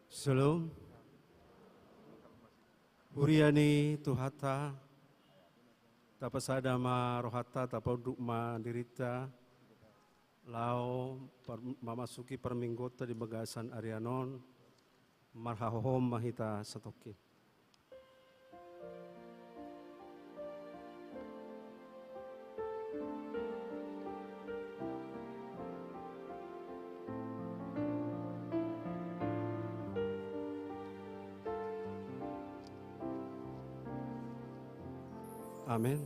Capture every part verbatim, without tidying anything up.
Shalom. Huria ni Tuhanta, tapasada ma rohanta, tapaunduk ma dirinta, laho par-, mamasuki parmingguonta di bagasan arian on, marhahohom ma hita satongkin. Amen.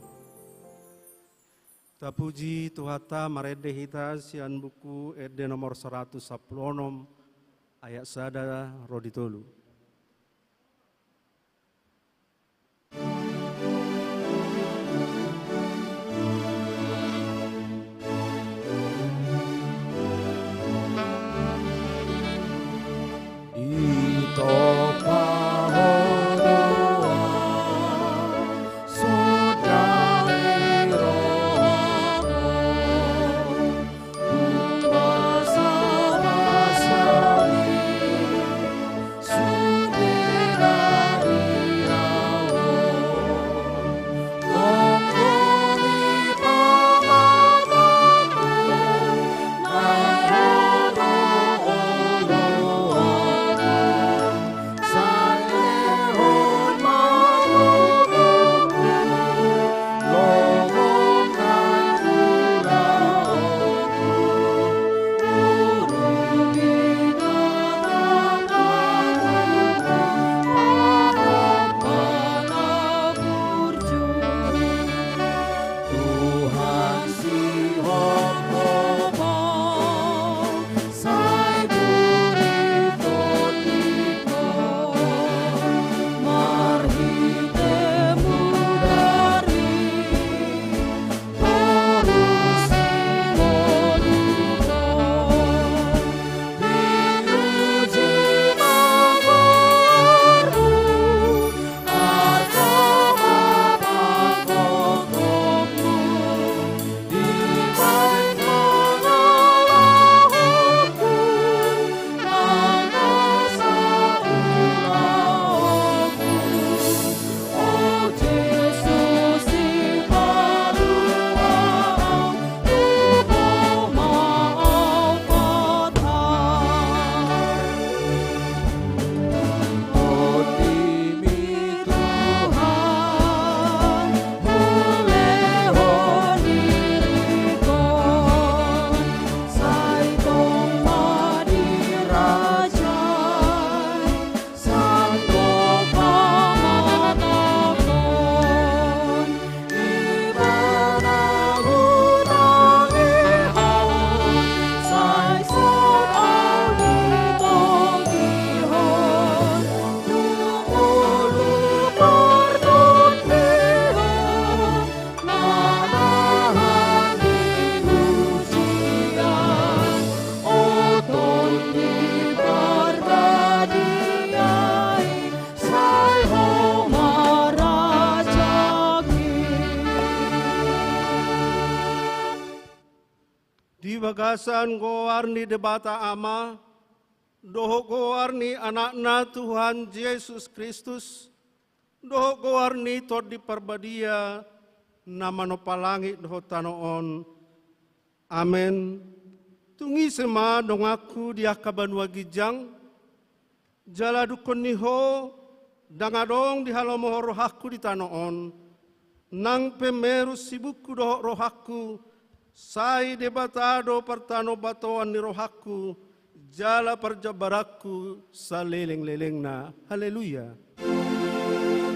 Tapuji Tuhanta, marende hita sian buku Ende nomor saratus sampulu onom, ayat sada ro di tolu. Ditompa Ho do ahu, sundari rohangku. Tuhan, sihomhom Ho, sai burit tondingku, marhite mudar i, torus singolingkon. Diuji ma goarmu, Di bagasan goar ni Debata Ama, dohot goar ni Anakna Tuhan Jesus Kristus, dohot goar ni Tondi Parbadia, na manompa langit dohot tano on. Amen. Tung ise ma donganku di angka banua ginjang, jala dungkon ni Ho, ndang adong dihalomohon rohangku di tano on, nang pe merus sibukku dohot rohangku, sai Debata do partanobatoan ni rohangku, jala parjambaranku salelenglelengna. Haleluya. Haleluya.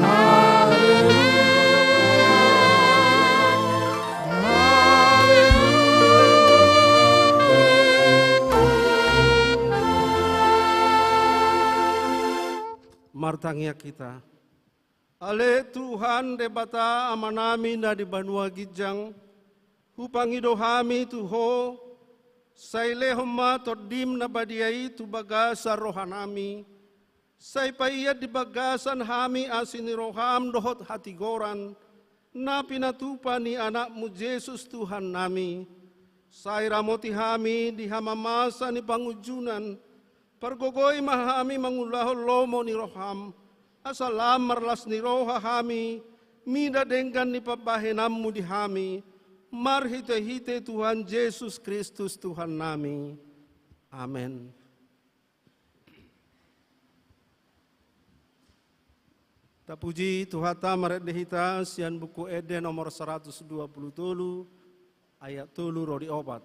Haleluya. Haleluya. Martangiang hita. Ale Tuhan Debata Amanami na di banua ginjang, hupangido hami tu Ho, sai lehon ma Tondim na badia i tu bagasan rohanami, sai paian di bagasan hami asi ni roham dohot hatigoran, na pinatupa ni Anakmu Jesus Tuhannami. Sai ramoti hami di hamamasa ni pangunjunan, pargogoi ma hami mangulahon lomo ni roham, asa lam marlas ni roha hami, mida denggan ni pambahenanmu di hami, marhite-hite Tuhan Jesus Kristus Tuhannami. Amen. Tapuji Tuhanta, marende hita sian Buku Ende nomor saratus dua pulu tolu, ayat tolu ro di opat.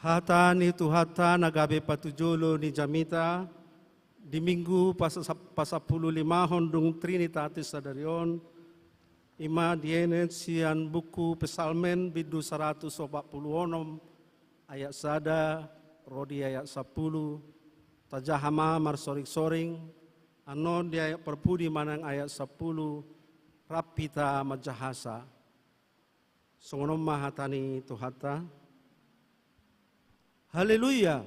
Hata ni Tuhanta na gabe patujolo ni jamita di Minggu pas-, pasampulu limahon dung Trinitatis sadari on, ima dienet sian Buku Psalmen bindu saratus opat pulu onom ayat sada ro di ayat sampulu. Tajaha ma marsoring-soring, annon di ayat parpudi manang ayat sampulu, rap hita manjahasa. Songon on ma hata ni Tuhanta. Haleluya.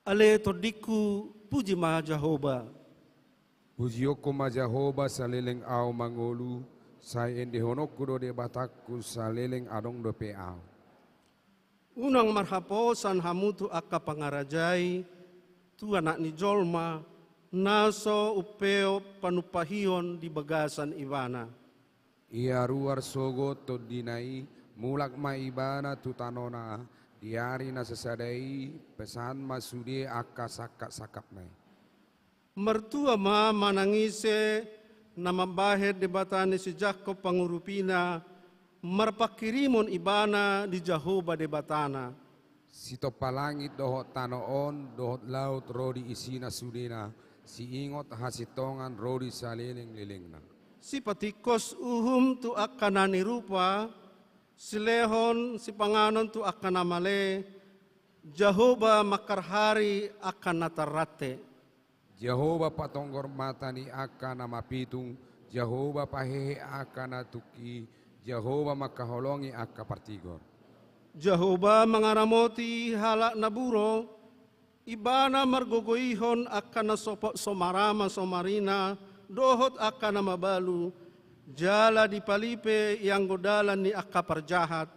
Ale tondingku, puji ma Jahowa. Pujionku ma Jahowa saleleng ahu mangolu, sai endehononku do Debatangku saleleng adong dope ahu. Unang marhaposan hamu tu angka pangarajai, tu Anak ni jolma, na so umpeop panumpahion di bagasan Ibana. Ia ruar sogot tondina i, mulak ma Ibana tu tanona, di ari na sasada i, pesan ma sude angka sangkap-sangkapna i. Martua ma manang ise na mambahen Debata ni si Jakob pangurupina, marpanghirimon ibana di Jahowa Debatana. Sitompa langit dohot tano on, dohot laut ro di isina sudena, siingot hasintongan ro di saleleng-lelengna. Sipatingkos uhum tu angka na nirupa, silehon sipanganon tu angka na male, Jahowa mangkarhari angka na tarrante. Jahowa patonggor mata ni angka na mapitung, Jahowa pahehe angka na tungki, Jahowa mangkaholongi angka partigor. Jahowa mangaramoti halak na buro, Ibana margogoihon angka na so-, somarama somarina, dohot angka na mabalu, jala dipalipe ianggo dalan ni angka parjahat.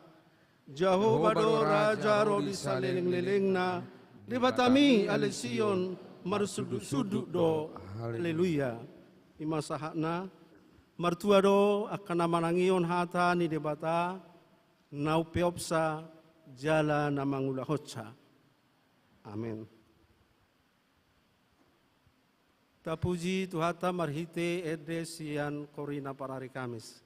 Jahowa do Raja ro di saleleng-lelengna, Debatami ale Sion, marsundut-sundut do. Haleluya. Ima sahatna, martua do angka na manangihon hata ni Debata, na umpeopsa jala na mangulahonsa. Amen. Tapuji Tuhanta marhite ende sian Korina parari Kamis.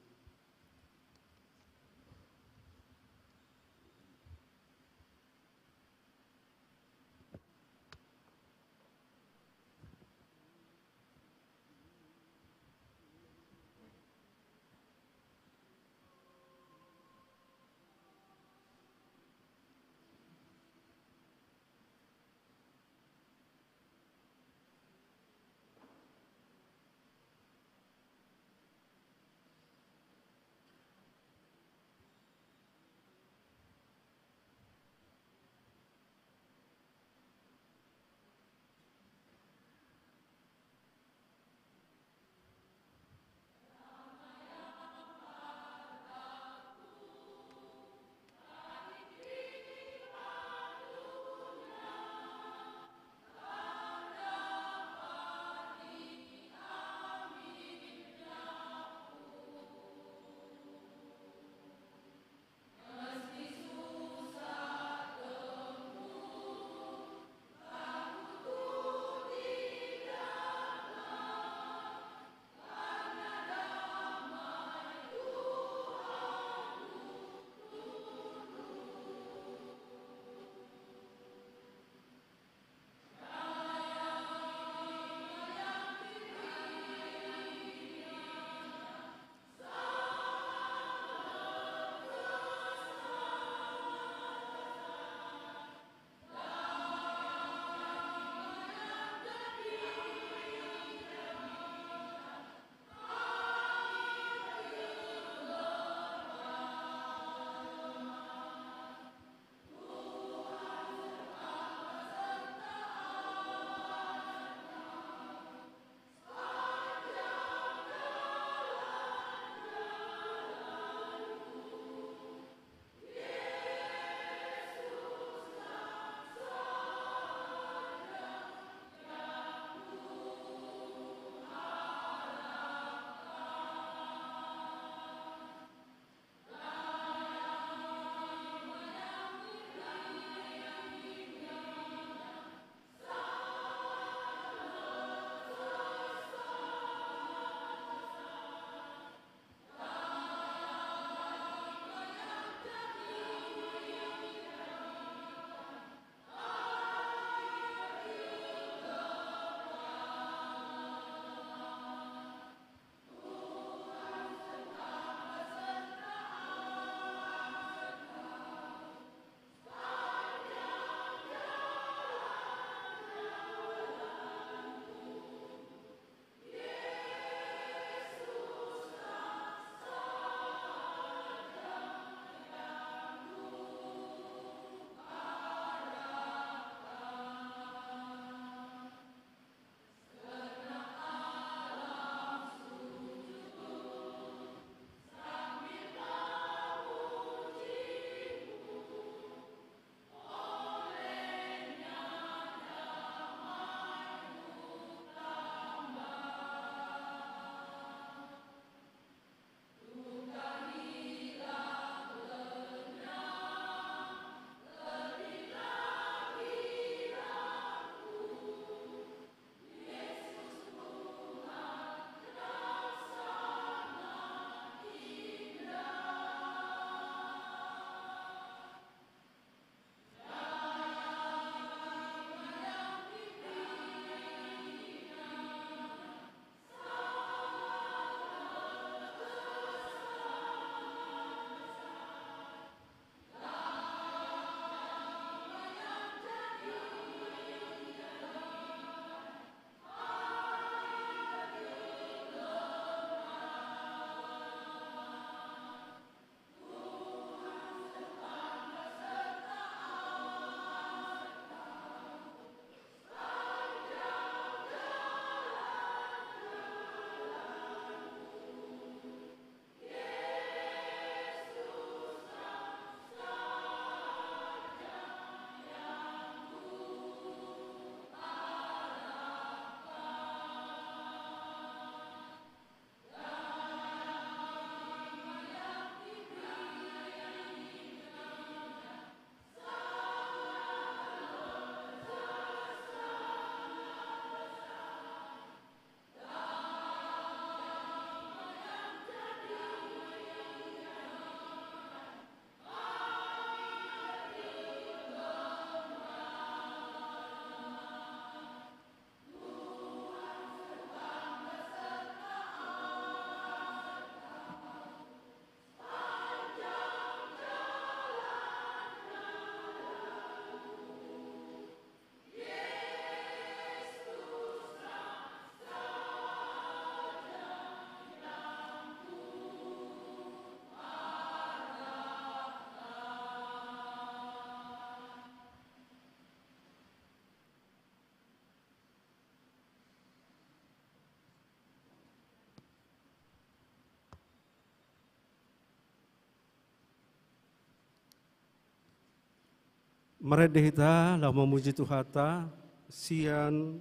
Marende hita laho mamuji Tuhanta sian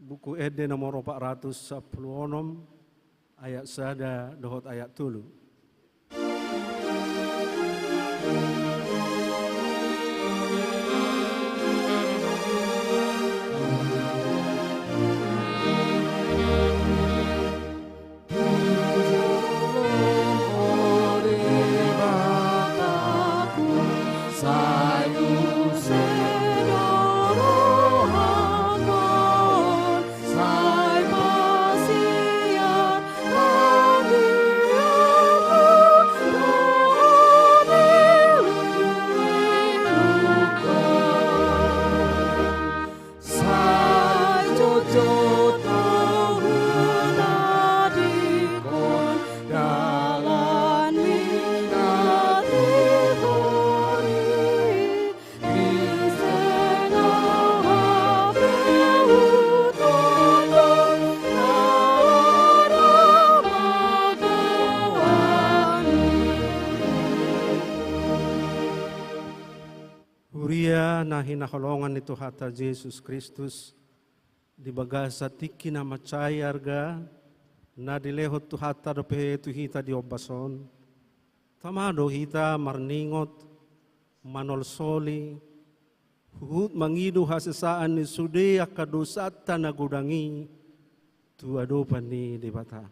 Buku Ende nomor opat ratus sampulu onom, ayat sada dohot ayat tolu. Sai jotjot do hudadingkon dalan ni na dihori, di sengau hape hutoto na ro margogoan i. Huria na hinaholongan ni Tuhanta Jesus Kristus, di bagasan tingki na mansai arga na dilehon Tuhanta dope tu hita di ombas on, tama do hita marningot, manolsoli, huhut mangido hasesaan ni sude angka dosanta na godang i tu adopan ni Debata.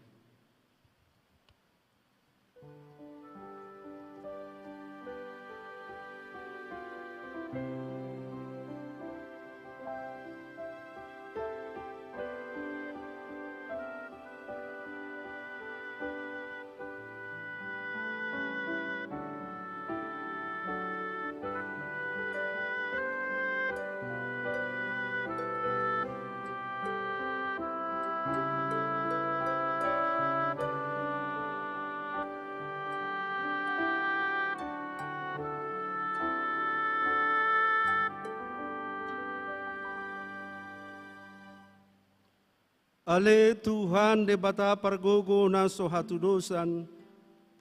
Ale Tuhan Debata pargogo na so hatudosan,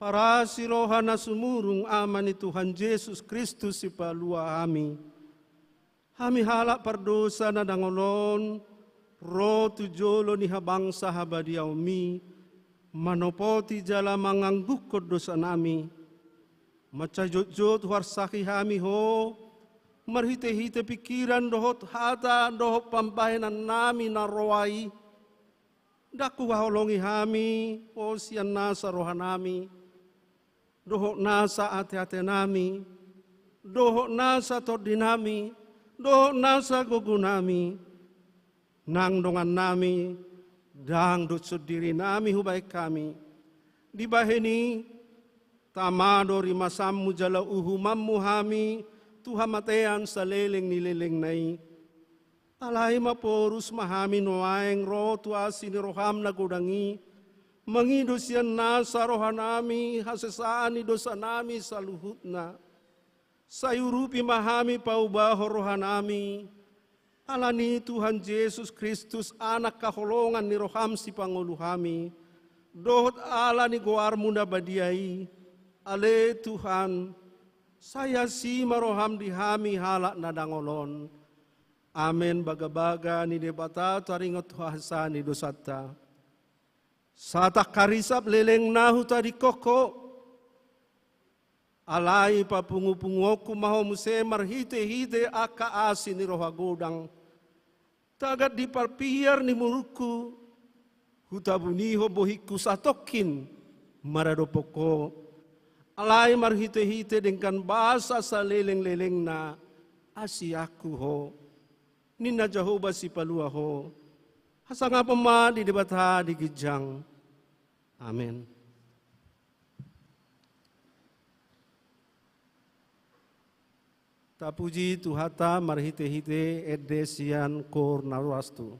parasi roha na sumurung Ama ni Tuhan Jesus Kristus Sipalua hami. Hami halak pardosa na dangol on, ro tu jolo ni habangsa habadiaonmi, manopoti jala manganggungkon dosanami. Mansai jotjot huarsaki hami Ho, marhitehite pingkiran dohot hata dohot pambahenannami na roa i. Ndang huhaholongi hami Ho sian nasa rohanami, dohot nasa ateatenami, dohot nasa tondinami, dohot nasa gogonami. Nang dongannami, ndang dohot sondirinami hubahen hami. Dibahen i, tama do rimasanmu jala uhumanmu hami tu hamatean saleleng ni lelengna i. Alai maporus ma hami nuaeng ro tu asi ni roham na godang i, mangido sian nasa rohanami hasesaan ni dosanami saluhutna. Sai urupi ma hami paubahon rohanami, ala ni Tuhan Jesus Kristus, Anak haholongan ni roham sipangolu hami, dohot ala ni goarmu na badia i, ale Tuhan, sai asi ma roham di hami halak na dangol on. Amen. Bagabaga ni Debata taringot tu hasesaan ni dosanta. Satangkarisap lelengna hutadingkon Ho, alai papungupunguonku ma Ho muse marhitehite angka asi ni roha godang. Tagan di parpiar ni murukku, hutabunihon bohingku satongkin maradophon Ho. Alai marhitehite denggan basa salelenglelengna, asianku Ho. Ninna Jahowa Sipalua Ho. Hasangapon ma di Debata di ginjang. Amen. Tapuji Tuhanta marhitehite ende sian koor na ruas tu.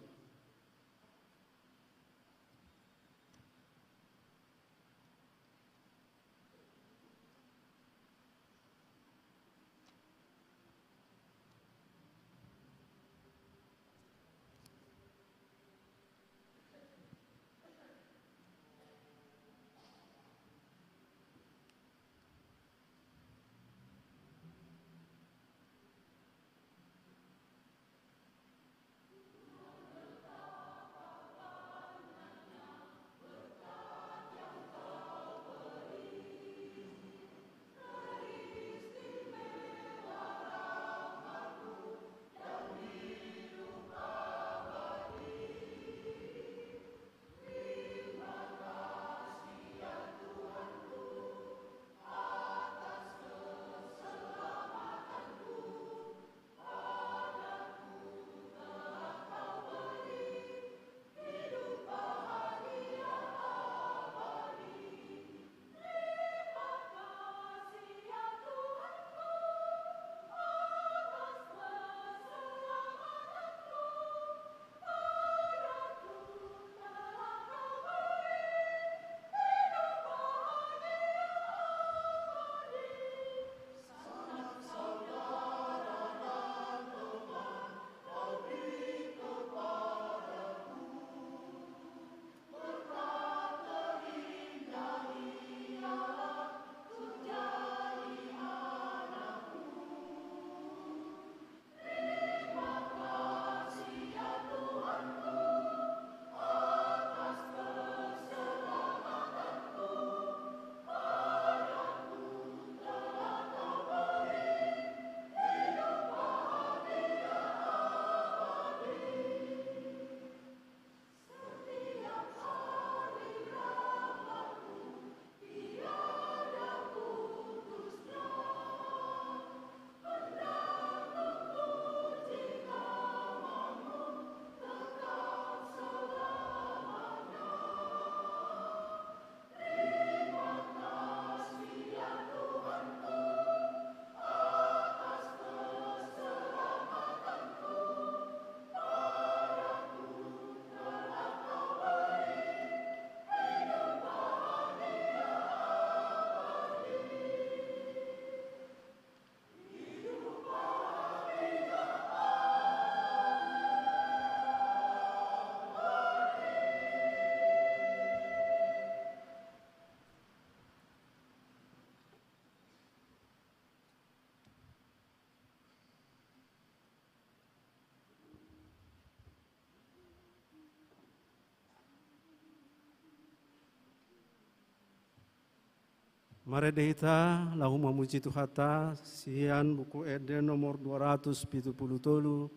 Marende hita laho mamuji Tuhanta sian Buku Ende nomor dua ratus pitu pulu tolu,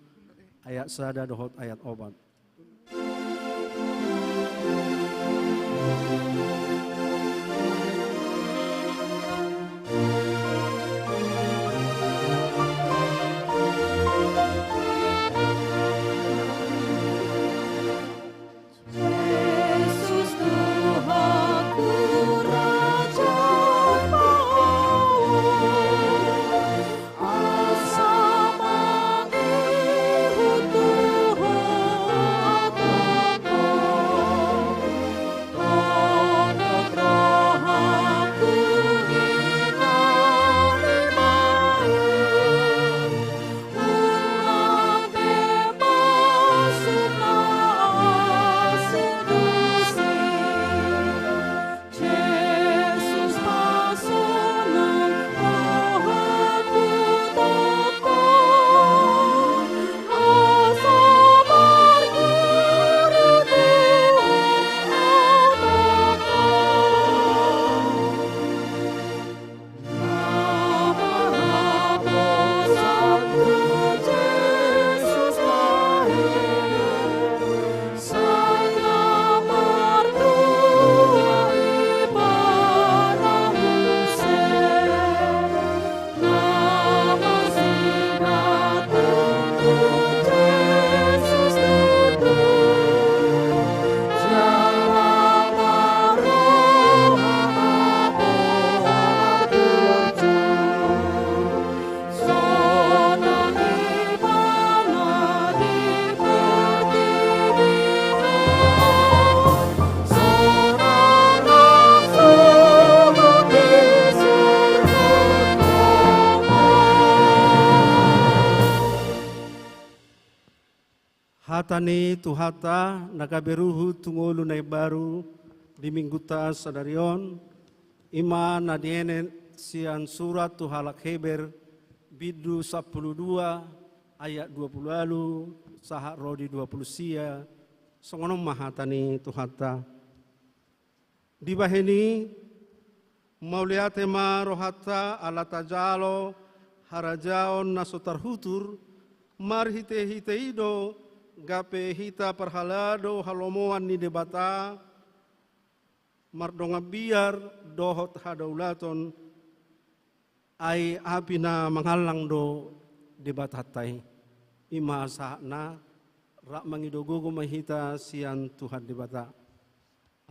ayat sada dohot ayat opat. Hata ni Tuhanta na gabe ruhut tu ngolu na imbaru di Minggunta sadari on, i ma na dienet sian surat tu halak Heber, bindu sampulu dua, ayat dua pulu ualu sahat ro di dua pulu sia. Songon on ma hata ni Tuhanta. Dibahen i, mauliate ma rohanta ala tajalo harajaon na so tarhutur, marhitehite i do gabe hita parhalado halomoan ni Debata, mardongan biar dohot hadaulaton, ai api na mangallang do Debatanta i. I ma sahatna, rap mangido gogo ma hita sian Tuhan Debata.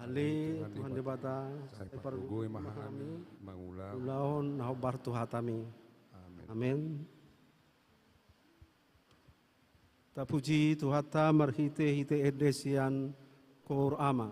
Ale Tuhan Debata, sai pargogoi ma hami mangula ulaon na hombar tu hatami. Amen. Amen. Tapuji Tuhanta marhitehite ende sian Koor Ama.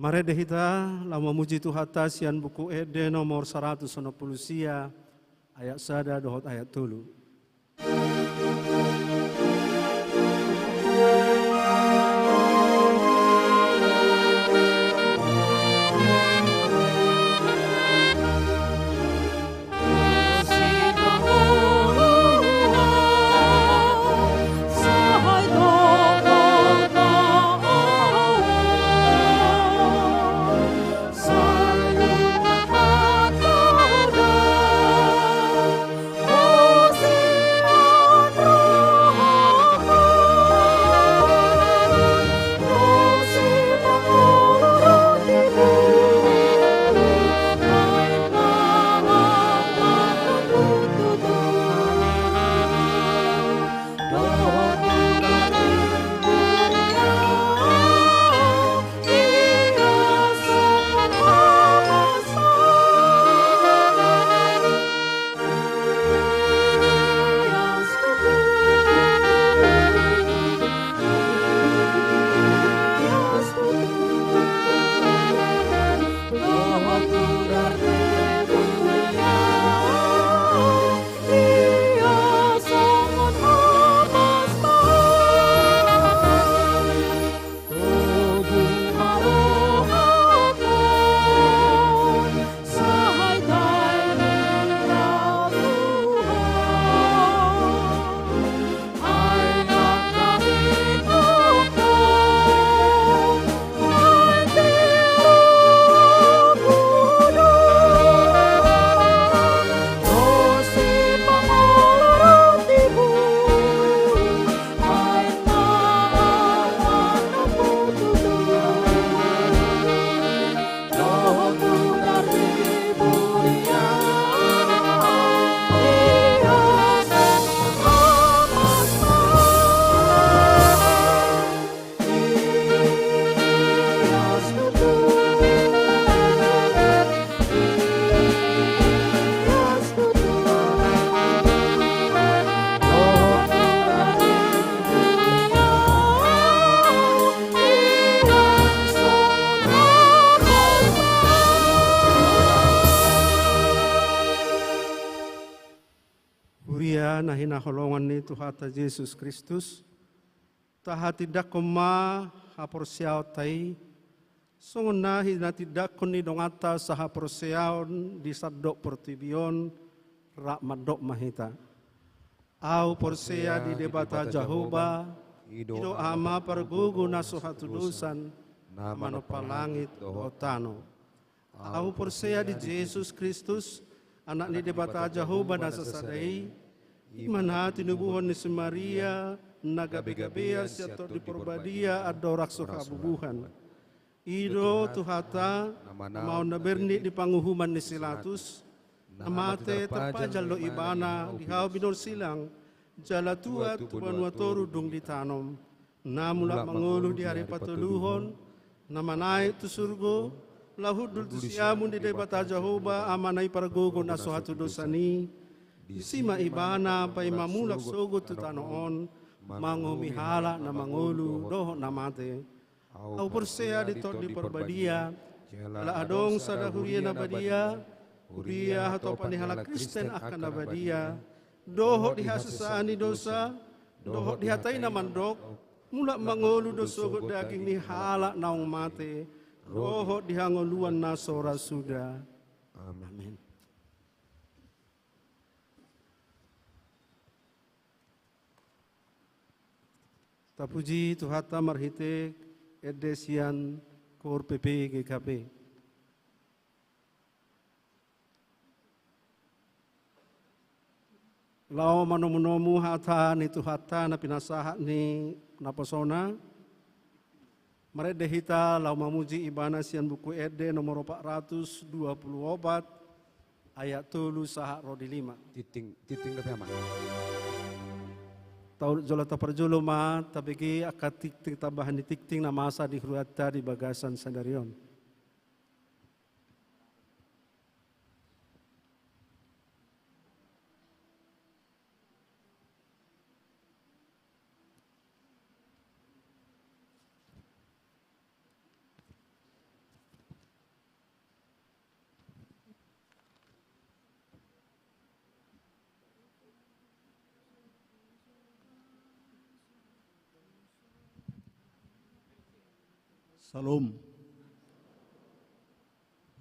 Marende hita laho mamuji Tuhanta sian Buku Ende nomor saratus onom pulu sia, ayat sada dohot ayat tolu. Huria na hinaholongan ni Tuhanta Jesus Kristus, tahatindangkon ma haporseaonta i, songon na hinatindangkon ni donganta sahaporseaon di sandok portibi on, rap mandok ma hita. Ahu porsea di Debata Jahowa, i do Ama pargogo na so hatudosan, na manompa langit dohot tano. Ahu porsea di Jesus Kristus, Anak ni Debata Jahowa na sasada i, i ma na tinubuhon ni si Maria, na gabegabean sian Tondi Parbadia andorang so habubuhan. I do Tuhanta, na manaon na bernit di panguhuman ni si Latus, na mate tarpajal do ibana di hau binorsilang, jala tuat tu banua toru dung ditanom. Na mulak mangolu di ari patoluhon, na manaek tu surgo, laho hundul tu siamun ni Debata Jahowa Ama na i pargogo na so hatudosan i, disi ma ibana paima mulak sogot tu tano on, manguhumi halak na mangolu dohot na mate. Ahu porsea di Tondi Parbadia, jala adong sada huria na badia, huria hatopan ni halak Kristen angka na badia, dohot di hasesaan ni dosa, dohot di hata i na mandok, mulak mangolu do sogot daging ni halak naung mate, dohot di hangoluan na so ra suda. Amin. Amin. Tapuji Tuhanta marhite ende sian K O R P P G K P. Laho manomunomu hata ni Tuhanta na pinasahat ni naposona, marende hita laho mamuji Ibana sian Buku Ende nomor opat ratus dua pulu opat, ayat tolu sahat ro di lima. Tingting, tingting dope, Amang. Tau jolo, taparjolo ma tabege angka tingting, tambahan ni tingting na masa di hurianta di bagasan sadari on. Salom.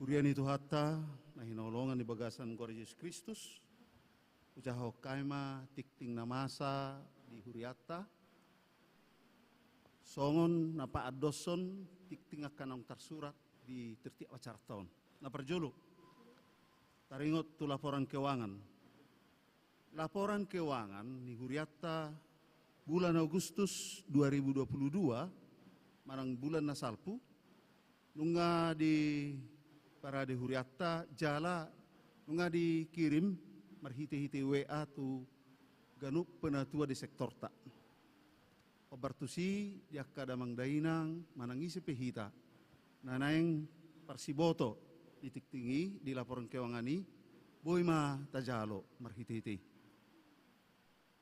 Huria ni Tuhanta na hinaholongan di bagasan goar Jesus Kristus, hujahahon hami ma tingting na masa di hurianta, songon na paandoshon tingting angka naung tarsurat di tirtiap acaranta on. Na parjolo, taringot tu laporan keuangan. Laporan keuangan ni hurianta bulan Agustus dua ribu dua puluh dua, manang bulan na salpu, nunga diparade hurianta jala nunga dikirim marhite-hite W A tu ganup penatua di sektorta. Hombar tusi di angka damang dainang manang ise pe hita na naeng parsiboto di tingting i, di laporan keuangan i, boi ma tajalo marhite-hite i.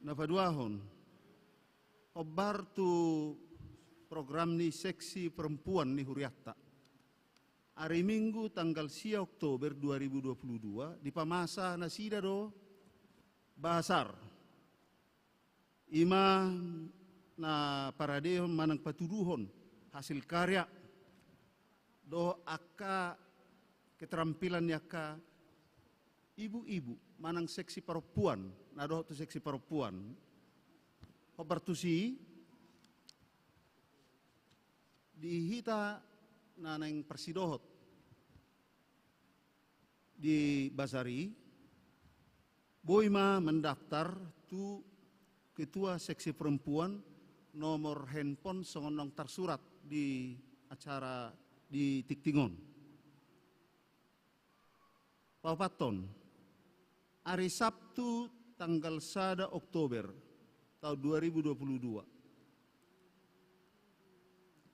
Na paduahon, hombar tu program ni seksi perempuan ni hurianta. Ari Minggu tanggal sia Oktober dua ribu dua puluh dua dipamasa nasida do bazar. I ma na paradehon manang patuduhon hasil karya dohot angka keterampilan ni angka ibu-ibu manang seksi perempuan, na dohot tu seksi perempuan. Hombar tusi, di hita na naeng parsidohot di bazar i, boi ma mendaftar tu ketua seksi perempuan, nomor handphone songon naung tarsurat di acara di tingting on. Paopathon, ari Sabtu tanggal sada Oktober taon dua ribu dua puluh dua,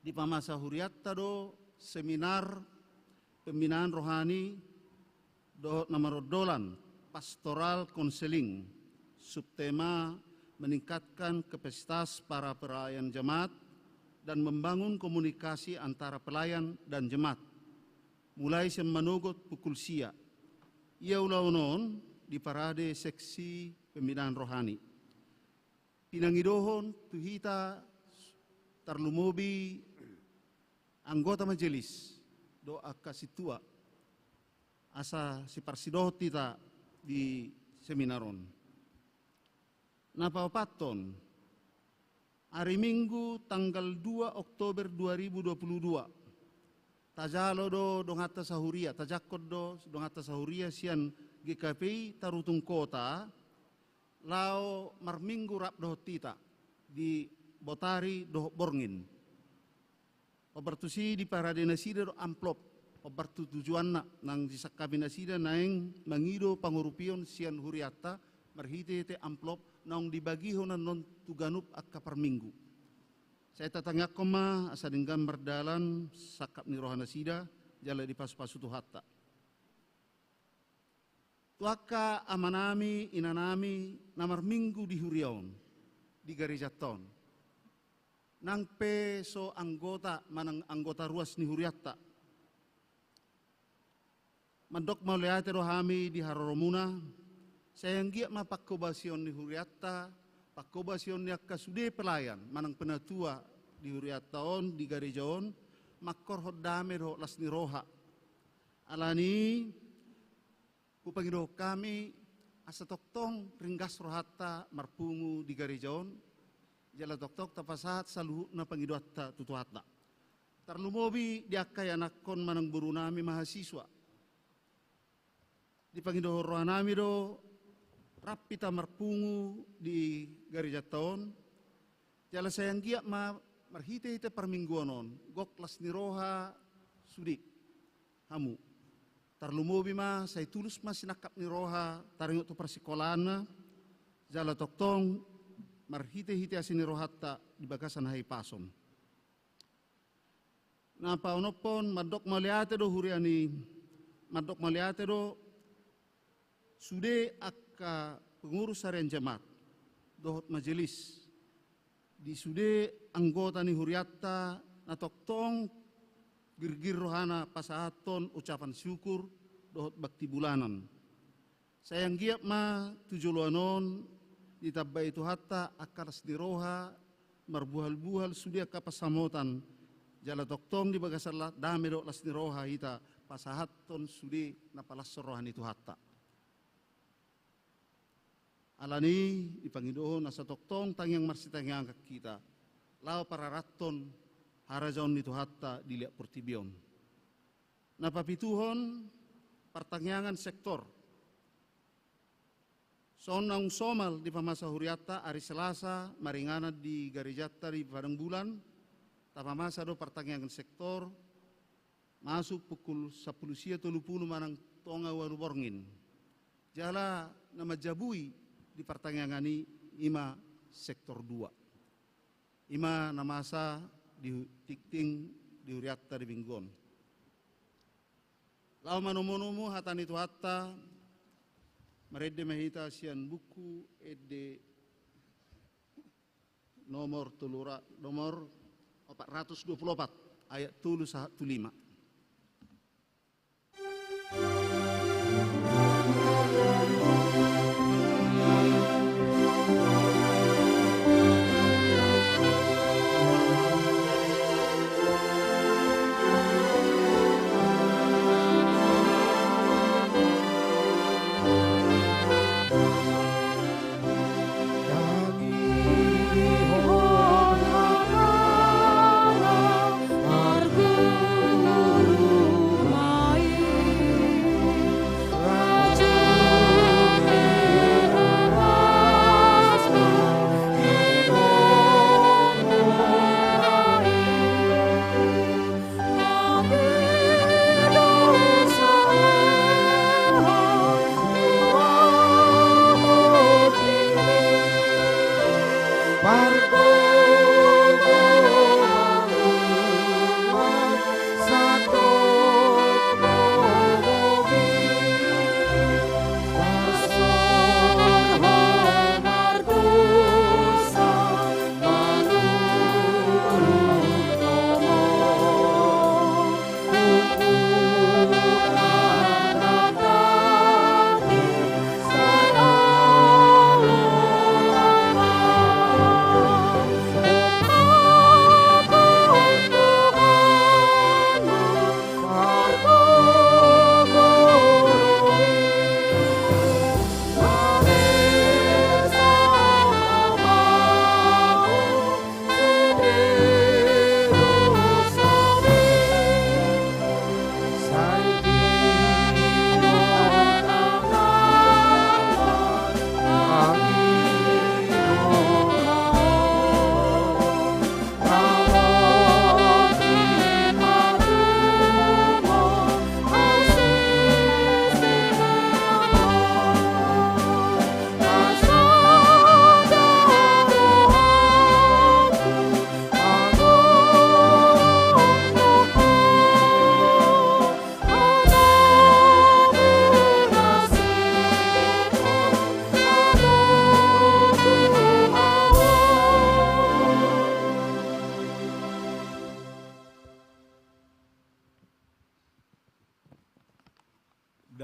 dipamasa hurianta do seminar pembinaan rohani dohot na marondolan, pastoral konseling, subtema meningkatkan kapasitas para pelayan jemaat dan membangun komunikasi antara pelayan dan jemaat. Mulai sian manogot pukul sia. Ia ulaon on diparade seksi pembinaan rohani. Pinangidohon tu hita tarlumobi anggota majelis dohot angka sintua asa siparsidohot hita di seminar on. Na paopathon, ari Minggu tanggal dua Oktober dua ribu dua puluh dua, tajalo do donganta sahuria, tajangkon do donganta sahuria sian G K P I Tarutung Kota, laho marminggu rap dohot hita di Botari dohot Borngin. Hombar tusi diparade nasida do amplop. Hombar tu tujuanna nang disangkapi nasida naeng mangido pangurupion sian hurianta marhite-hite amplop naung dibagihon annon tu ganup angka parminggu. Sai tatangiangkon ma asa denggan mardalan sangkap ni roha nasida jala dipasu-pasu Tuhanta. Tu angka amanami, inanami na marminggu di huria on, di garejanta on, nang pe so anggota manang anggota ruas ni hurianta, mandok mauliate do hami di haroromuna. Sai anggiat ma pangkobasion ni hurianta, pangkobasion ni angka sude pelayan manang penatua di hurianta on, di gareja on, mangkorhon dame dohot las ni roha. Alani i, hupangidohon hami asa tongtong ringgas rohanta marpungu di gareja on, jala tongtong tapasahat saluhutna pangidoanta tu Tuhanta. Tarlumobi di angka ianakhon manang borunami mahasiswa. Dipangidohon rohanami do rap hita marpungu di garejanta on, jala sai anggiat ma marhite-hite parmingguon on gok las ni roha sude hamu. Tarlumobi ma sai tulus ma sinangkap ni roha taringot tu parsikolaanna, jala tongtong marhite-hite asi ni rohanta di bagasan hahipason. Na paonomhon, mandok mauliate do huria ni, mandok mauliate do sude angka pengurus harian jemaat dohot majelis, di sude anggota ni hurianta na tongtong girgir rohana pasahathon ucapan syukur dohot bakti bulanan. Sai anggiat ma tu joloan on ditambai Tuhanta angka las ni roha, marbuhal-buhal sude angka pansamotan, Jala tongtong di bagasan la-, dame dohot las ni roha hita pasahathon sude na palashon roha ni Tuhanta. Alani i dipangidohon asa tongtong tangiang marsitangiangan hita, laho pararathon harajaon ni Tuhanta di liat portibi on. Na papituhon, partangiangan sektor. Songon naung somal dipamasa hurianta, ari Selasa maringanan di garejanta di Padang Bulan, tapamasa do partangiangan sektor, masuk pukul sampulu sia tolu pulu manang tonga ualu borngin. Jala na manjabui di partangiangan i ima sektor dua. Ima na masa di hu-, tingting di hurianta di minggu on. Laho manomunomu hata ni Tuhanta, marende ma hita sian Buku Ende nomor tolu ra-, nomor opat ratus dua pulu opat, ayat tolu sahat tu lima.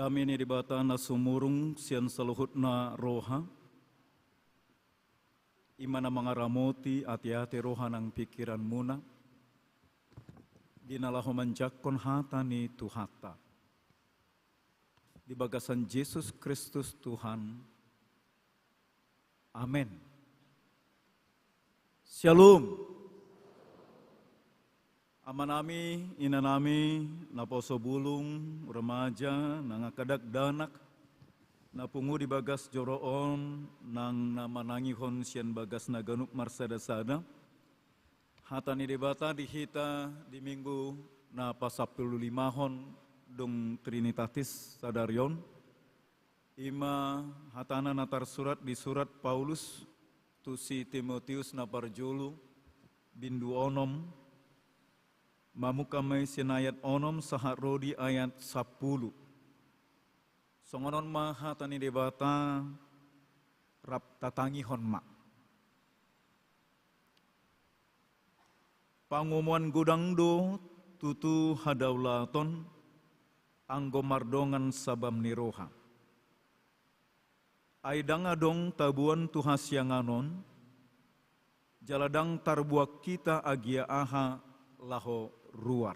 Dame ni Debata na sumurung sian saluhutna roha, i ma na mangaramoti ateate roha nang pingkiranmuna, di na laho manjangkon hata ni Tuhanta. Di bagasan Jesus Kristus Tuhan. Amen. Syalom. Amanami, inanami, naposo bulung, remaja, nang angka dakdanak, na pungu di bagas joro on, nang na manangihon sian bagasna ganup marsadasada. Hata ni Debata di hita di Minggu na pasampululimahon dung Trinitatis sadari on, i ma hatana na tarsurat di surat Paulus tu si Timoteus na parjolo, bindu onom, mamungka ma i sian ayat onom sahat ro di ayat sampulu. Songon on ma hata ni Debata, rap tatangihon ma. Pangomoan godang do tutu hadaulaton, anggo mardongan sabam ni roha. Ai ndang adong taboan tu hasiangan on, jala ndang tarbuat hita agia aha laho ruar.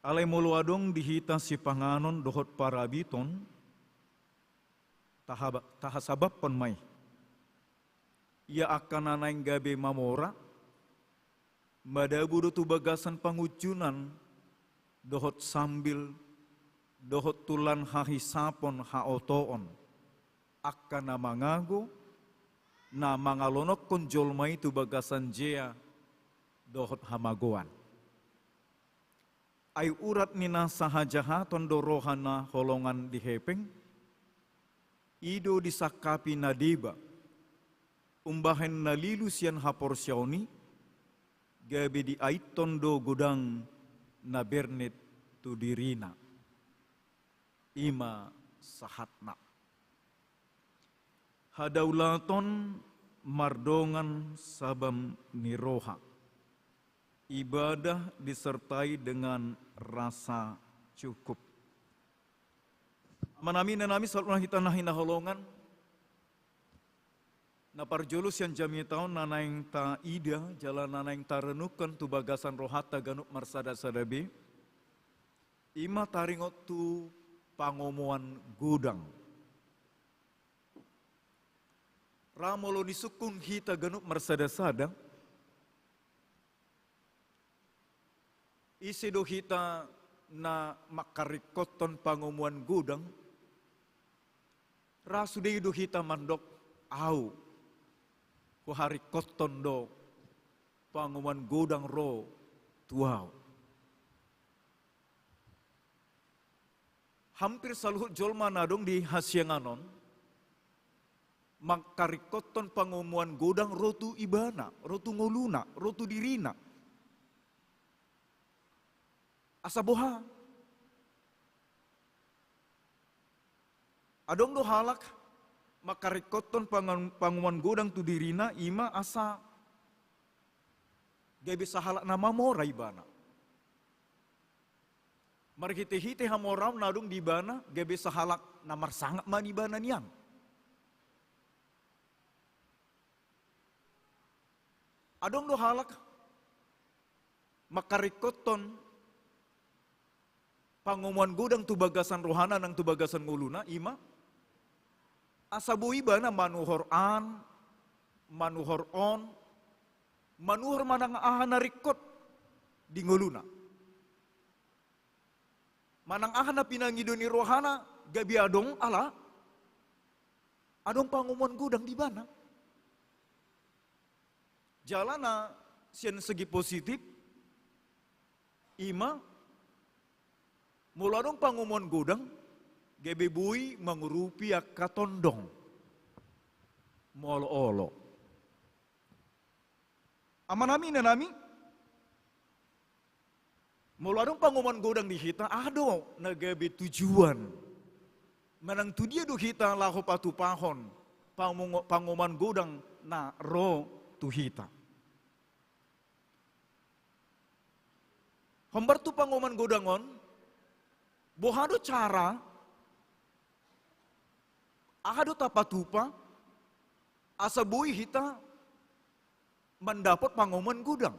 Alai molo adong di hita sipanganon dohot parabiton, tahaba-, tahasabamhon ma i. Ia angka na naeng gabe mamora, madabu do tu bagasan pangunjunan, dohot sambil, dohot tu lan hahisapon haotoon, angka na mangago, na mangalonokhon jolma i tu bagasan jea, dohot hamagoan. Ai urat ni na sahajahaton do roha na holongan di hepeng, i do disangkapi na deba, umbahen na lilu sian haporseaon i, gabe diaithon do godang na bernet tu dirina. I ma sahatna. Hadaulaton mardongan sabam ni roha. Ibadah disertai dengan rasa cukup. Amanami, inanami, saluhutna hita na hinaholongan, na parjolo sian jamita on na naeng taida, jala na naeng tarenungkon tu bagasan rohanta ganup marsada-sada be, i ma taringot tu pangomoan godang. Ra molo disungkun hita ganup marsada-sada, ise do hita na mangkaringkothon pangomoan godang, ra sude i do hita mandok, au, huharingkothon do pangomoan godang ro tu au. Hampir saluhut jolma na adong di hasiangan on, mangkaringkothon pangomoan godang ro tu ibana, ro tu ngoluna, ro tu dirina. Asa boha? Adong do halak mangkaringkothon pangan-, pangomoan godang tu dirina, i ma asa gabe sahalak na mamora ibana. Marhite-hite hamoraon na adong di ibana, gabe sahalak na marsangap ma di ibana nian. Adong do halak mangkaringkothon pangomoan godang tu bagasan rohana nang tu bagasan ngoluna, i ma asa boi ibana manuhor an, manuhor on, manuhor manang aha na ringkot di ngoluna. Manang aha na pinangido ni rohana gabe adong ala adong pangomoan godang di ibana. Jala na sian segi positif, i ma molo adong pangomoan godang, gabe boi mangurupi angka tondong. Molo olo. Amanami, inanami, molo adong pangomoan godang di hita, aha do na gabe tujuan? Manang tu dia do hita laho patupahon pangomo-, pangomoan godang na ro tu hita? Hombar tu pangomoan godang on, boha do cara, aha do tapatupa, asa boi hita mandapot pangomoan godang?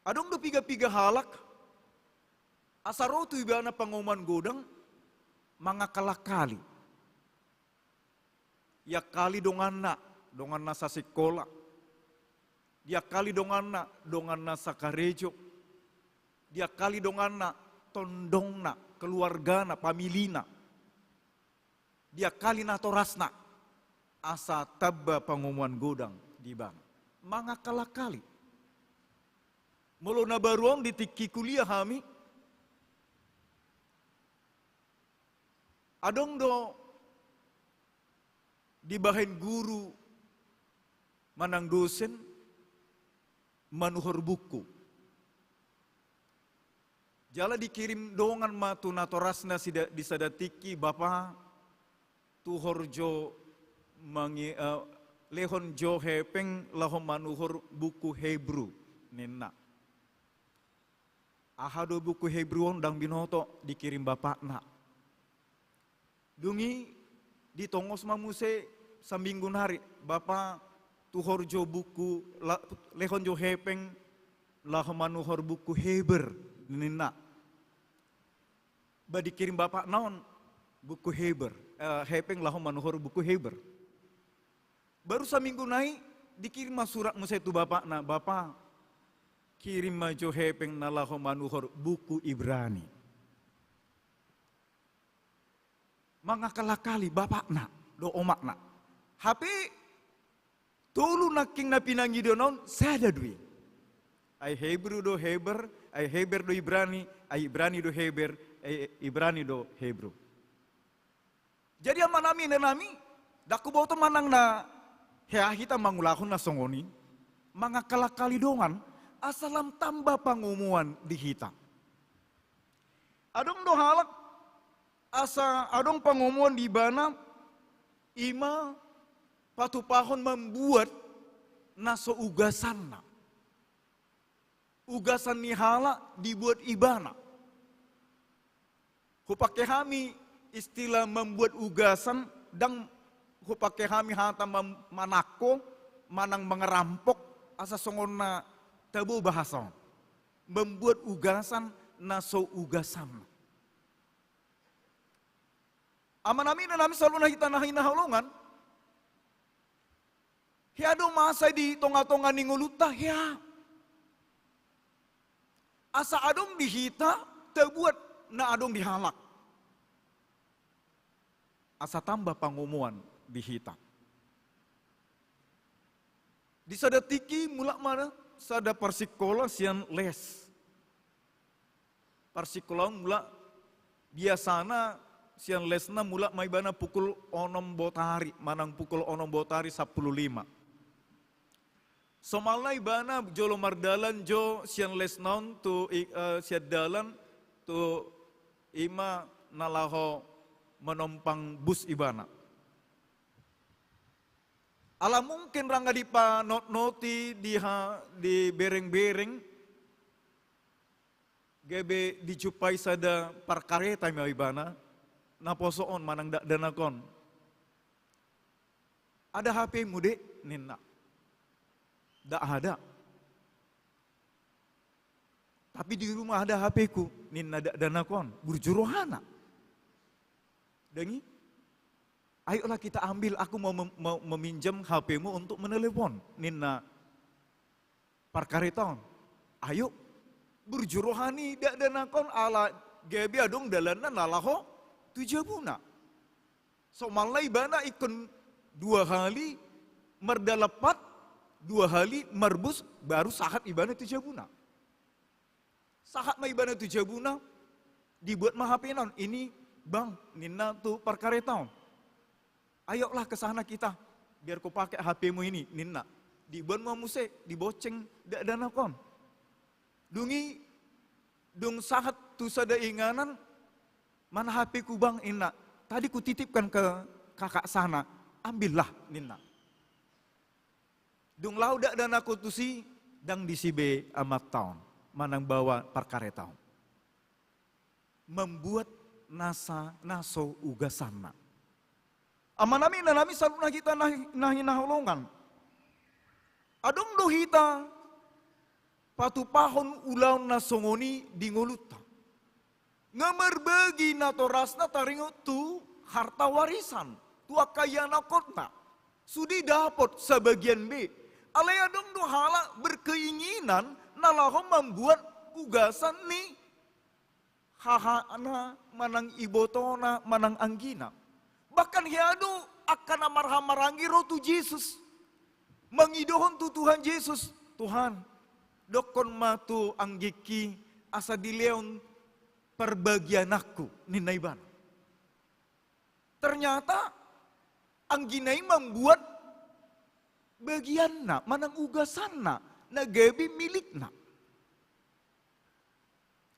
Adong do piga-piga halak, asa ro tu ibana pangomoan godang, mangakal-akali. Diakali donganna, donganna sasikola. Diakali donganna, donganna sakarejo. Diakali donganna, tondongna, keluargana, familina. Diakali natorasna, asa tamba pangomoan godang di ibana. Mangakal-akali. Molo na baru on di tingki kuliah hami, adong do dibahen guru manang dosen manuhor buku. Jala dikirim dongan ma tu natorasna sida-, di sada tingki, "Bapa, tuhor jo mangi-, eh, lehon jo hepeng laho manuhor buku Hebru," ninna. Aha do buku Hebru on, ndang binoto, dikirim bapakna. Dung i ditongos ma muse saminggu nari, "Bapa, tuhor jo buku, la-, lehon jo hepeng laho manuhor buku Heber, ninna. Ba dikirim bapakna on buku Heber, eh, hepeng laho manuhor buku Heber. Baru saminggu nai dikirim ma surat muse tu bapakna, "Bapa, kirim ma jo hepeng na laho manuhor buku Ibrani." Mangakal-akali bapakna dohot omakna. Hape tolu nangkin na pinangidoan on sada do i. Ai Hebru do Heber, ai Heber do Ibrani, ai Ibrani do Heber, ai Ibrani do Hebru. Jadi amanami, inanami, ndang huboto manang na hea hita mangulahon na songon i, mangakal-akali dongan, asa lam tamba pangomoan di hita. Adong do halak, asa adong pangomoan di ibana, i ma patupahon mambuat na so ugasanna. Ugasan ni halak dibuat ibana. Hupake hami istilah mambuat ugasan, ndang hupake hami hata mam-, manangko, manang mangarampok, asa songon na tabo bahasa on. Mambuat ugasan na so ugasan. Amanami, inanami, saluhutna hita na hinaholongan, hea do masa di tonga-tonga ni ngolunta, hea. Asa adong di hita tabuat na adong di halak. Asa tamba pangomoan di hita. Di sada tingki mulak ma sada parsikola sian les. Parsikola on mulak, biasana sian lesna mulak ma ibana pukul onom botari, manang pukul onom botari sampulu lima. Somalna ibana jolo mardalan jo sian lesna on tu i-, eh, sian dalan tu i ma na laho manompang bus ibana. Ala mungkin ndang dipanotnoti di ha-, dibereng-bereng, gabe dijumpai sada parkareta ma ibana, naposo on manang dakdanak on. "Ada H P-mu, Dek?" ninna. "Ndak ada. Tapi di rumah ada H P-ku," ninna dakdanak on, burju rohana. Dang i, "Ayolah kita ambil, aku mau mem-, mau meminjam H P-mu untuk menelepon," ninna parkareta on. "Ayo." Burju roha ni dakdanak on ala gabe adong dalanna na laho tu jabuna. Somalna ibana ingkon dua hali mardalan pat, dua hali marbus, baru sahat ibana tu jabuna. Sahat ma ibana tu jabuna, dibuat ma H P-na on. "Ini, Bang," ninna tu parkareta on. "Ayolah ke sana kita, biar kau pakai H P-mu ini," ninna. Dibuat ma muse, dibonceng dakdanak on. Dung i, dung sahat tu sada inganan, "Mana H P-ku, Bang?" ninna. "Tadi kutitipkan ke kakak sana, ambillah," ninna. Dung laho dakdanak on tusi, ndang disi be amanta on manang baoa parkareta on. Mambuat na sa-, na so ugasanna. Amanami, inanami, saluhutna hita na hi-, na hinaholongan. Adong do hita patupahon ulaon na songon i di ngolunta. Nga marbagi natorasna taringot tu harta warisan, tu angka ianakhonna. Sude dapot sabagian be. Alai adong do halak berkeinginan na laho mambuat ugasan ni hahana, manang ibotona, manang anggina. Bahkan hea do angka na marhahamaranggi ro tu Jesus. Mangidohon tu Tuhan Jesus, "Tuhan, dokkon ma tu anggingki asa dilehon parbagiananku," ninna ibana. Ternyata anggina i mambuat bagianna, manang ugasanna, na gabe milikna.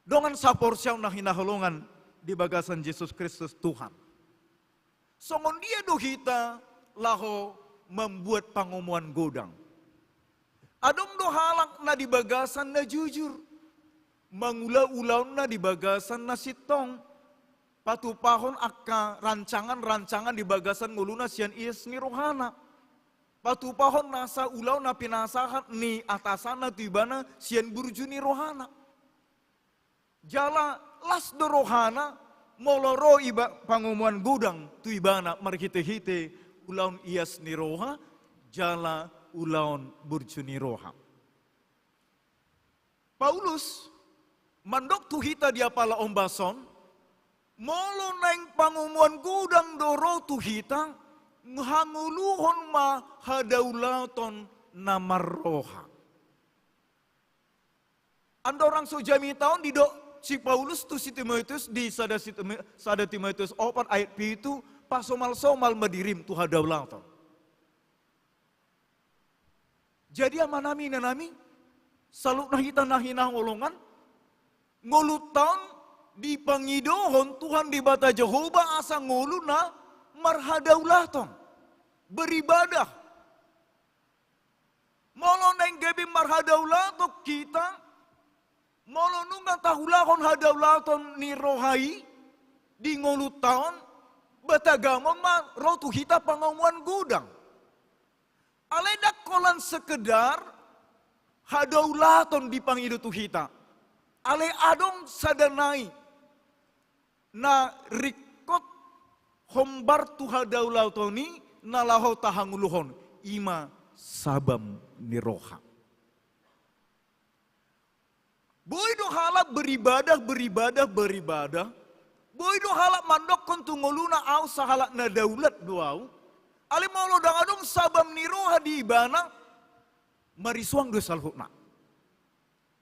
Dongan saporseaon na hinaholongan di bagasan Jesus Kristus Tuhan. Songon dia do hita laho mambuat pangomoan godang? Adong do halak na di bagasan na jujur, mangula ulaonna di bagasan na sintong, patupahon angka rancangan-rancangan di bagasan ngoluna sian ias ni rohana. patupahon nasa ulaon na pinasahat ni atasanna tu ibana sian burju ni rohana. Jala las do rohana, molo ro iba pangomoan godang tu ibana marhite-hite ulaon ias ni roha, jala ulaon burju ni roha. Paulus mandok tu hita di apala ombas on, molo naeng pangomoan godang do ro tu hita, hangoluhon ma hadaulaton na marroha. Andorang so jamita on didok si Paulus tu si Timoteus di sada si Timo-, sada Timoteus opat ayat pitu, pasomal-somal ma dirim tu hadaulaton. Jadi amanami inanami, saluhutna hita na hinaholongan, ngolunta on dipangidohon Tuhan Debata Jahowa asa ngolu na marhadaulaton, beribadah. Molo naeng gabe marhadaulaton hita, molo nunga taulahon hadaulaton ni roha i di ngolunta on, batagamon ma ro tu hita pangomoan godang. Alai ndang holan sekedar hadaulaton dipangido tu hita. Alai adong sada nai na ringkot hombar tu hadaulaton i na laho tahangoluhon, i ma sabam ni roha. Boi do halak beribadah, beribadah, beribadah. Boi do halak mandokkon tu ngoluna, au sahalak na daulat do au. Alai molo ndang adong sabam ni roha di ibana, marisuang do saluhutna.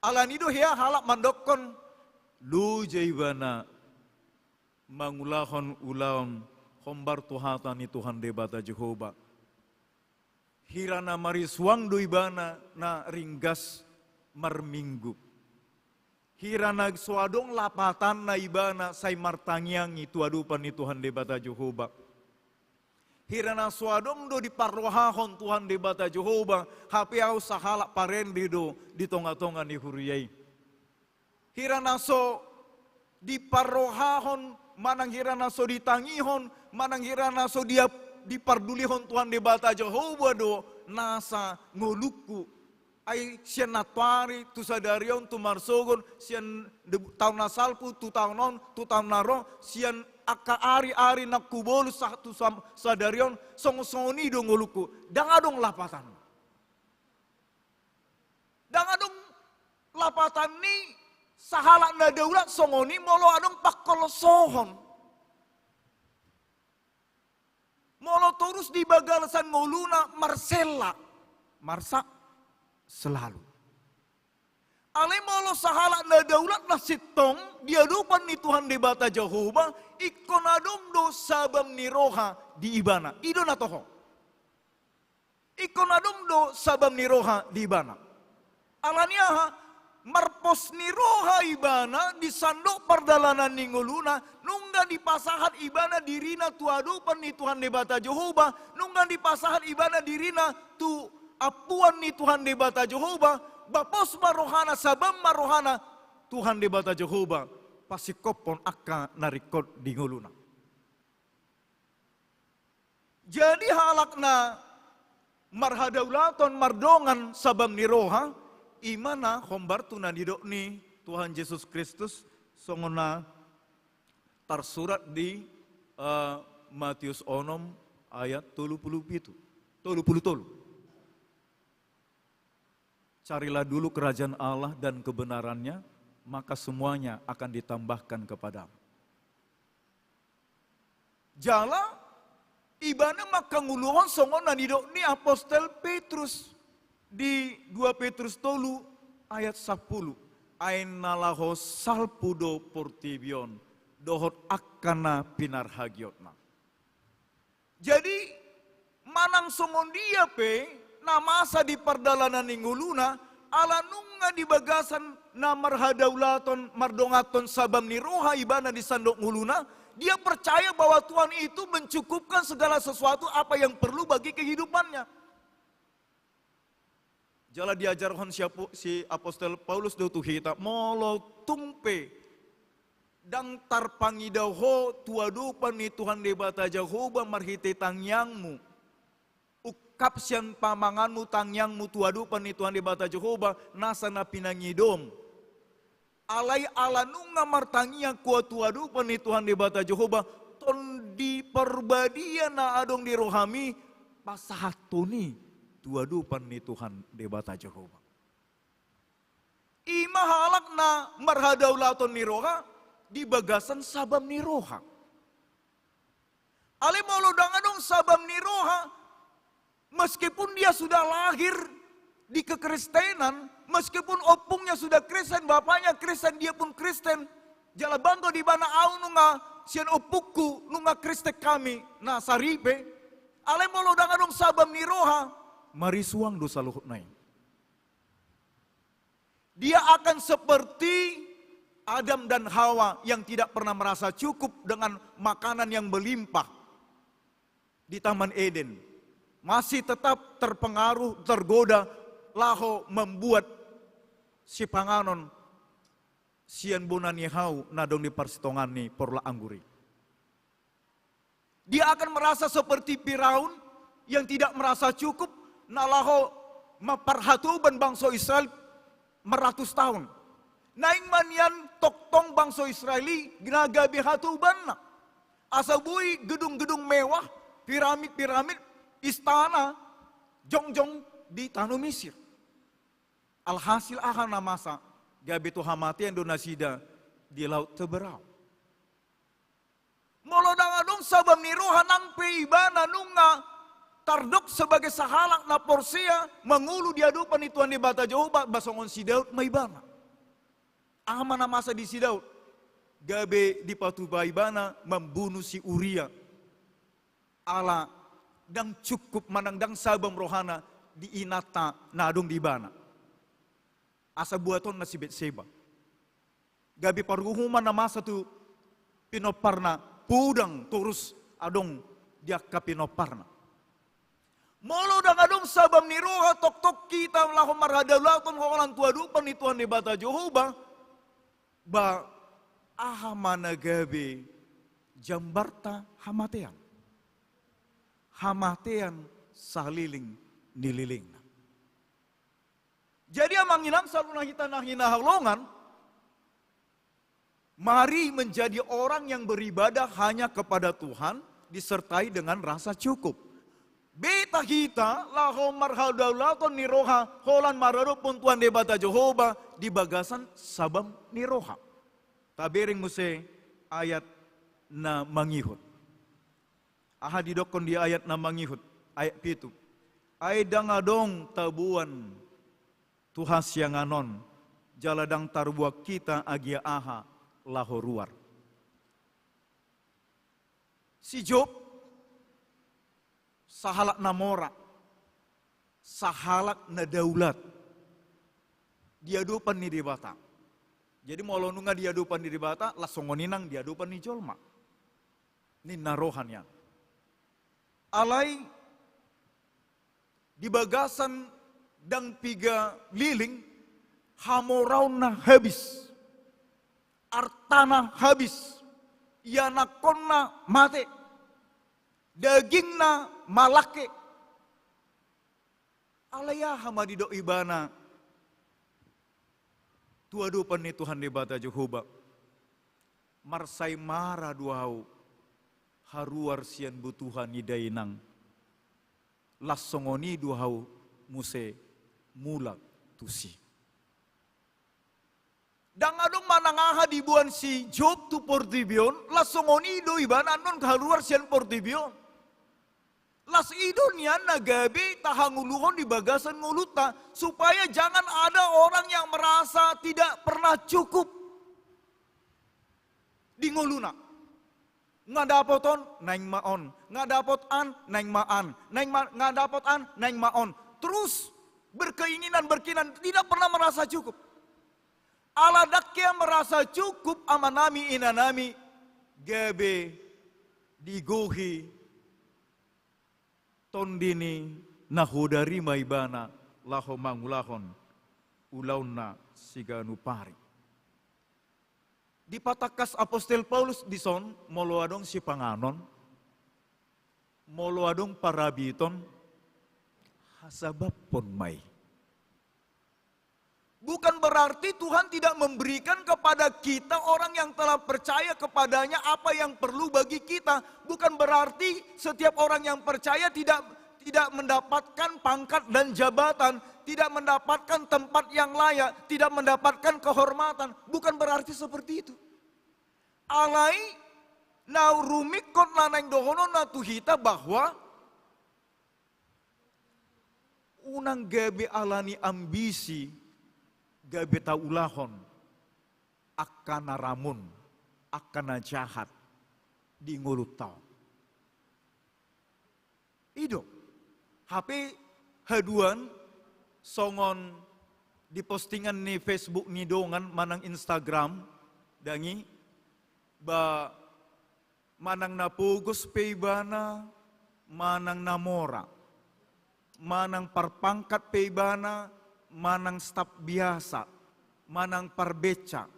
Alani do hea halak mandokkon, loja ibana mangulahon ulaon hombar tu hata ni Tuhan Debata Jahowa. Hira na marisuang do ibana na ringgas marminggu. Hira na so adong lapatanna ibana sai martangiang i tu adopan ni Tuhan Debata Jahowa. Hira na so adong do diparrohahon Tuhan Debata Jahowa, hape au sahalak parende do di tonga-tonga ni huria i. Hira na so diparrohahon, manang hira na so ditangihon, manang hira na so dia-, dipardulihon Tuhan Debata Jahowa do nasa ngolungku. Ai sian nantoari tu sadari on tu marsogot, sian de-, taon na salpu tu taon on, tu taon na ro, sian angka ari-ari na hubolus sahat tu sam-, sadari on, songon-songon i do ngolungku. Ndang adong lapatan. Ndang adong lapatan ni sahalak na daulat songon i molo adong pangkolsohon. Molo torus di bagasan ngoluna marsela, marsak selalu. Alai molo sahalak na daulat na sintong di adopan ni Tuhan Debata Jahowa, ingkon adong do sabam ni roha di ibana. I do na toho. Ingkon adong do sabam ni roha di ibana. Alani aha? Marpos ni roha ibana di sandok pardalanan ni ngoluna, nunga dipasahat ibana dirina tu adopan ni Tuhan Debata Jahowa, nunga dipasahat ibana dirina tu ampuan ni Tuhan Debata Jahowa, ba pos ma rohana, sabam ma rohana Tuhan Debata Jahowa, pasingkophon angka na ringkot di ngoluna. Jadi halak na marhadaulaton mardongan sabam ni roha, i ma na hombar tu na nidok ni Tuhan Jesus Kristus, songon na tarsurat di, eh, Matius onom ayat tolu pulu pitu, tolu pulu tolu. Carilah dulu kerajaan Allah dan kebenarannya, maka semuanya akan ditambahkan kepadamu. Jala, ibana mangkangoluhon songon na nidok ni apostel Petrus di dua Petrus tolu ayat sapulu. Ai na laho salpu do portibi on, dohot angka na pinarhagiotna. Jadi, manang songon dia pe na masa di pardalanan ni ngoluna, ala nunga di bagasan na marhadaulaton, mardonganhon sabam ni roha ibana di sandok ngoluna, dia percaya bahwa Tuhan itu mencukupkan segala sesuatu apa yang perlu bagi kehidupannya. Jala diajarhon si apo-, si apostel Paulus do tu hita, molo tung pe ndang tarpangida ho tu adopan ni Tuhan Debata Jahowa marhite tangiangmu, ung Singkap sian pamanganmu, tangiangmu tu adopan ni Tuhan Debata Jahowa, nasa na pinangidom. Alai ala nunga martangiang ho tu adopan ni Tuhan Debata Jahowa, Tondi Parbadia na adong di rohami, pasahathon i tu adopan ni Tuhan Debata Jahowa. I ma halak na marhadaulaton ni roha di bagasan sabam ni roha. Alai molo ndang adong sabam ni roha, meskipun dia sudah lahir di kekristenan, meskipun ompungnya sudah Kristen, bapaknya Kristen, dia pun Kristen, jala bangga di ibana, au nunga sian ompungku nunga Kristen hami na saripe. Alai molo ndang adong sabam ni roha, marisuang do saluhutna i. Dia akan seperti Adam dan Hawa yang tidak pernah merasa cukup dengan makanan yang melimpah di Taman Eden. Masih tetap terpengaruh, tergoda, laho mambuat sipanganon sian bona ni hau na adong di parsitongaan ni porlak anggur i. Dia akan merasa seperti Firaun yang tidak merasa cukup, na laho mamparhatoban bangso Israel maratus taon. Naeng ma nian tongtong bangso Israel i na gabe hatobanna. Asa boi gedung-gedung mewah, piramid-piramid, istana, jongjong di tano Misir. Alhasil aha na masa? Gabe tu hamatean do nasida di Laut Teberau. Molo ndang adong sabam ni roha, nang pe ibana nunga tardok sebagai sahalak na porsea mangolu di adopan ni Tuhan Debata Jahowa, ba songon si Daud ma ibana. Aha ma na masa di si Daud? Gabe dipatupa ibana mambunuh si Uria. Ala ndang cukup manang ndang sabam rohana di inanta na adong di ibana. Asa buatonna si Betseba. Gabe paruhuman na masa tu pinomparna, podang torus adong di angka pinomparna. Molo ndang adong sabam ni roha, tongtong hita laho marhadaulaton holan tu adopan ni Tuhan Debata Jahowa, ba aha ma na gabe jambarta? Hamatean. Hamatean saleleng ni lelengna. Jadi amang inang saluhutna hita na hinaholongan, mari menjadi orang yang beribadah hanya kepada Tuhan, disertai dengan rasa cukup. Beta hita laho marhadaulaton ni roha holan maradophon Tuhan Debata Jahowa di bagasan sabam ni roha. Tabereng muse ayat na mangihut. Aha didokkon di ayat na mangihut, ayat pitu? Ai ndang adong taboan tu hasiangan on, jala ndang tarboan hita agia aha laho ruar. Si Job sahalak na mora, sahalak na daulat di adopan ni Debata. Jadi molo nunga di adopan ni Debata, las songon i nang di adopan ni jolma, ninna roha nian. Alai di bagasan ndang piga leleng, hamoraonna habis, artana habis, ianakkonna mate, dagingna malangke. Alai aha ma didok ibana tu adopan ni Tuhan Debata Jahowa? Marsaemara do ahu haruar sian butuha ni dainang, las songon i do ahu muse mulak tusi. Ndang adong manang aha diboan si Job tu portibi on, las songon i do ibana annon haruar sian portibi on. Las i do nian na gabe tahangoluhon di bagasan ngolunta, supaya jangan ada orang yang merasa tidak pernah cukup di ngoluna. Nga dapot on, naeng ma on. Nga dapot an, naeng ma an. Naeng ma, nga dapot an, naeng ma on. Terus berkeinginan, berkeinginan, tidak pernah merasa cukup. Ala ndang hea merasa cukup amanami, inanami, gabe digohi tondi ni nahodari ma ibana laho mangulahon ulaonna siganup ari. Dipatangkas apostel Paulus dison, molo adong sipanganon, molo adong parabiton, Sabaphon ma i. Bukan berarti Tuhan tidak memberikan kepada kita, orang yang telah percaya kepadanya, apa yang perlu bagi kita. Bukan berarti setiap orang yang percaya tidak tidak mendapatkan pangkat dan jabatan, tidak mendapatkan tempat yang layak, tidak mendapatkan kehormatan. Bukan berarti seperti itu. Alai na rumingkot na naeng dohononna tu hita bahwa unang gabe alani ambisi gabe taulahon angka na ramun, angka na jahat di ngolunta on. I do. Hape haduan songon di postingan ni Facebook ni dongan manang Instagram, dang i, ba manang na pogos pe ibana, manang na mora, manang parpangkat pe ibana, manang staf biasa, manang parbenca,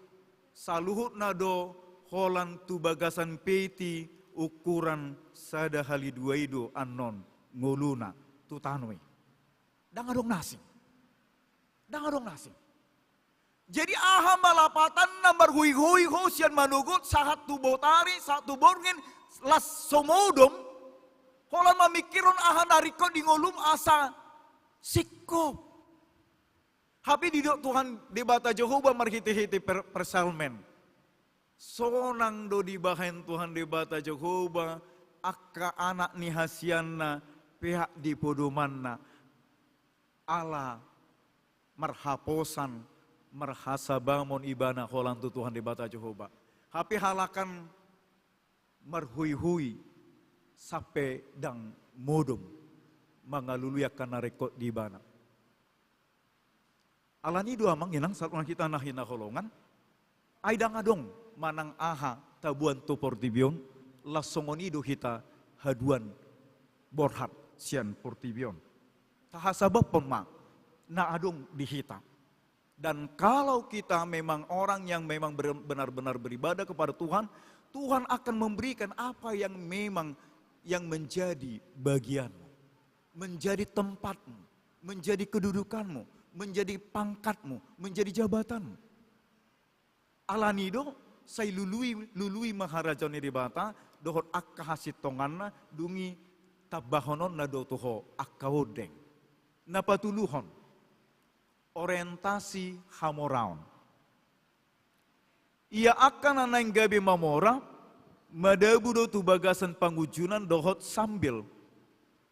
saluhutna do holan tu bagasan peti ukuran sada hali dua i do annon ngoluna tu tano i. Dang adong na asing. Dang adong na asing. Jadi aha ma lapatanna marhuihoi ho sian manogot sahat tu botari, sahat tu borngin, las so modom, holan mamingkirhon aha na ringkot di ngolum asa singkop. Hape didok Tuhan Debata Jahowa marhitehite per-, Psalmen. Sonang do dibahen Tuhan Debata Jahowa angka anak ni hasianna peak di podomanna. Ala marhaposan, marhasabamon ibana holan tu Tuhan Debata Jahowa. Hape halak an marhuihoi sampe dang modom mangalului angka na ringkot di ibana. Alani do amang inang saluhutna hita na hinaholongan, ai dang adong manang aha taboan tu portibi on, las songon i do hita haduan borhat sian portibi on. Tahasabaphon ma na adong di hita. Dan kalau kita memang orang yang memang ber-, benar-benar beribadah kepada Tuhan, Tuhan akan memberikan apa yang memang yang menjadi bagianmu, menjadi tempatmu, menjadi kedudukanmu, menjadi pangkatmu, menjadi jabatanmu. Alani do, sai lului, lului ma harajaon ni Debata dohot angka hasintonganna, dung i tambahononna do tu ho angka ondeng. Na patoluhon, orientasi hamoraon. Ia angka na naeng gabe mamora, madabu do tu bagasan pangunjunan dohot sambil,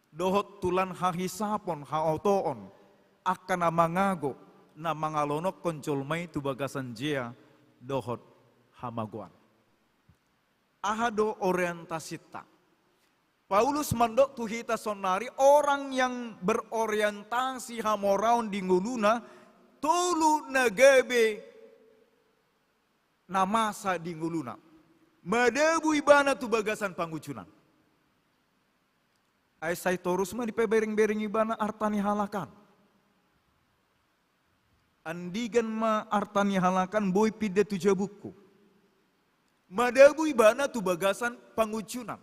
dohot tulan hahisapon, haotoon, angka na mangago, na mangalonokkon jolma i tu bagasan jea dohot hamagoan. Aha do orientasinta? Paulus mandok tu hita saonari, orang yang berorientasi hamoraon di ngoluna, tolu na gabe na masa di ngoluna. Madabu ibana tu bagasan pangunjunan. Ai sai torus ma dipabereng-bereng ibana arta ni halak an. Andigan ma arta ni halak an boi pinda tu jabungku. Madabu ibana tu bagasan pangunjunan.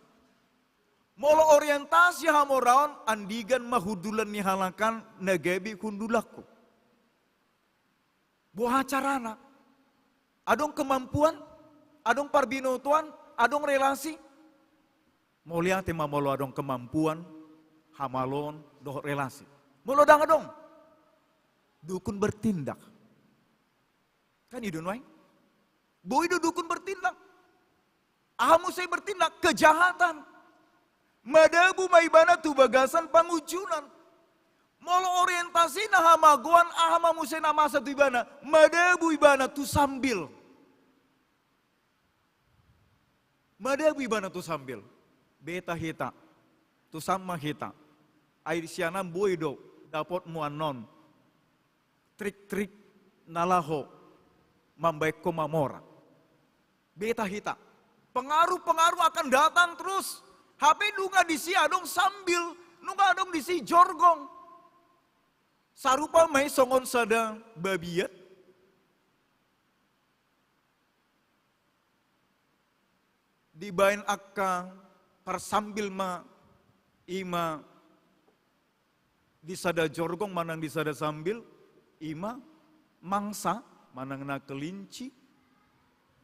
Molo orientasi hamoraon, andigan ma hundulan ni halak an na gabe hundulanku. Boha carana? Adong kemampuan, adong parbinotoan, adong relasi. Mauliate ma molo adong kemampuan, hamaloon, dohot relasi. Molo dang adong, dukun bertindak. Kan i do nuaeng? Boi do dukun bertindak. Aha muse bertindak? Kejahatan. Madabu ma ibana tu bagasan pangunjunan. Molo orientasina hamagoan, aha ma muse na masa tu ibana? Madabu ibana tu sambil. Madabu ibana tu sambil. Beta hita. Tu sama hita. Ai sian an boi do dapotmu annon trik-trik na laho mambahen ho mamora. Beta hita. Pengaruh-pengaruh akan datang terus. Hape nunga disi adong sambil, nunga adong disi jorgong. Sarupa ma i songon sada babiat dibahen angka parsambil ma i ma di sada jorgong manang di sada sambil, ima mangsa, manang na kelinci,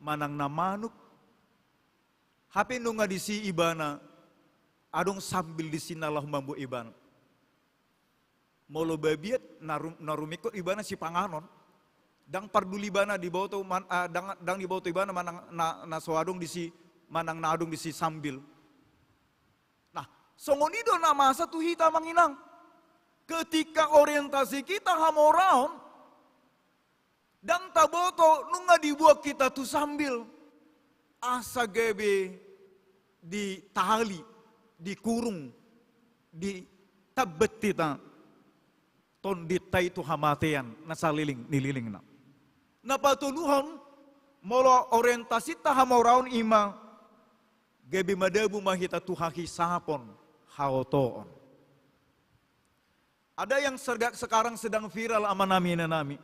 manang na manuk. Hape nunga disi ibana, adong sambil disi na laho mamboan ibana. Molo babiat, na ru-, na rumingkot ibana sipanganon. Ndang parduli ibana diboto man-, ah, ndang, ndang diboto ibana manang na, na so adong disi, manang na adong disi sambil. Nah, songon i do na masa tu hita, Amang Inang. Ketika orientasi kita hamoraon, ndang taboto nunga diboan hita tu sambil. Asa gabe ditali, dikurung, ditabbat hita tondinta i tu hamatean na saleleng ni lelengna. Na patoluhon, molo orientasinta hamoraon, ima gabe madabu ma hita tu hahisapon, haotoon. Ada yang serga-, sekarang sedang viral, amanami, inanami,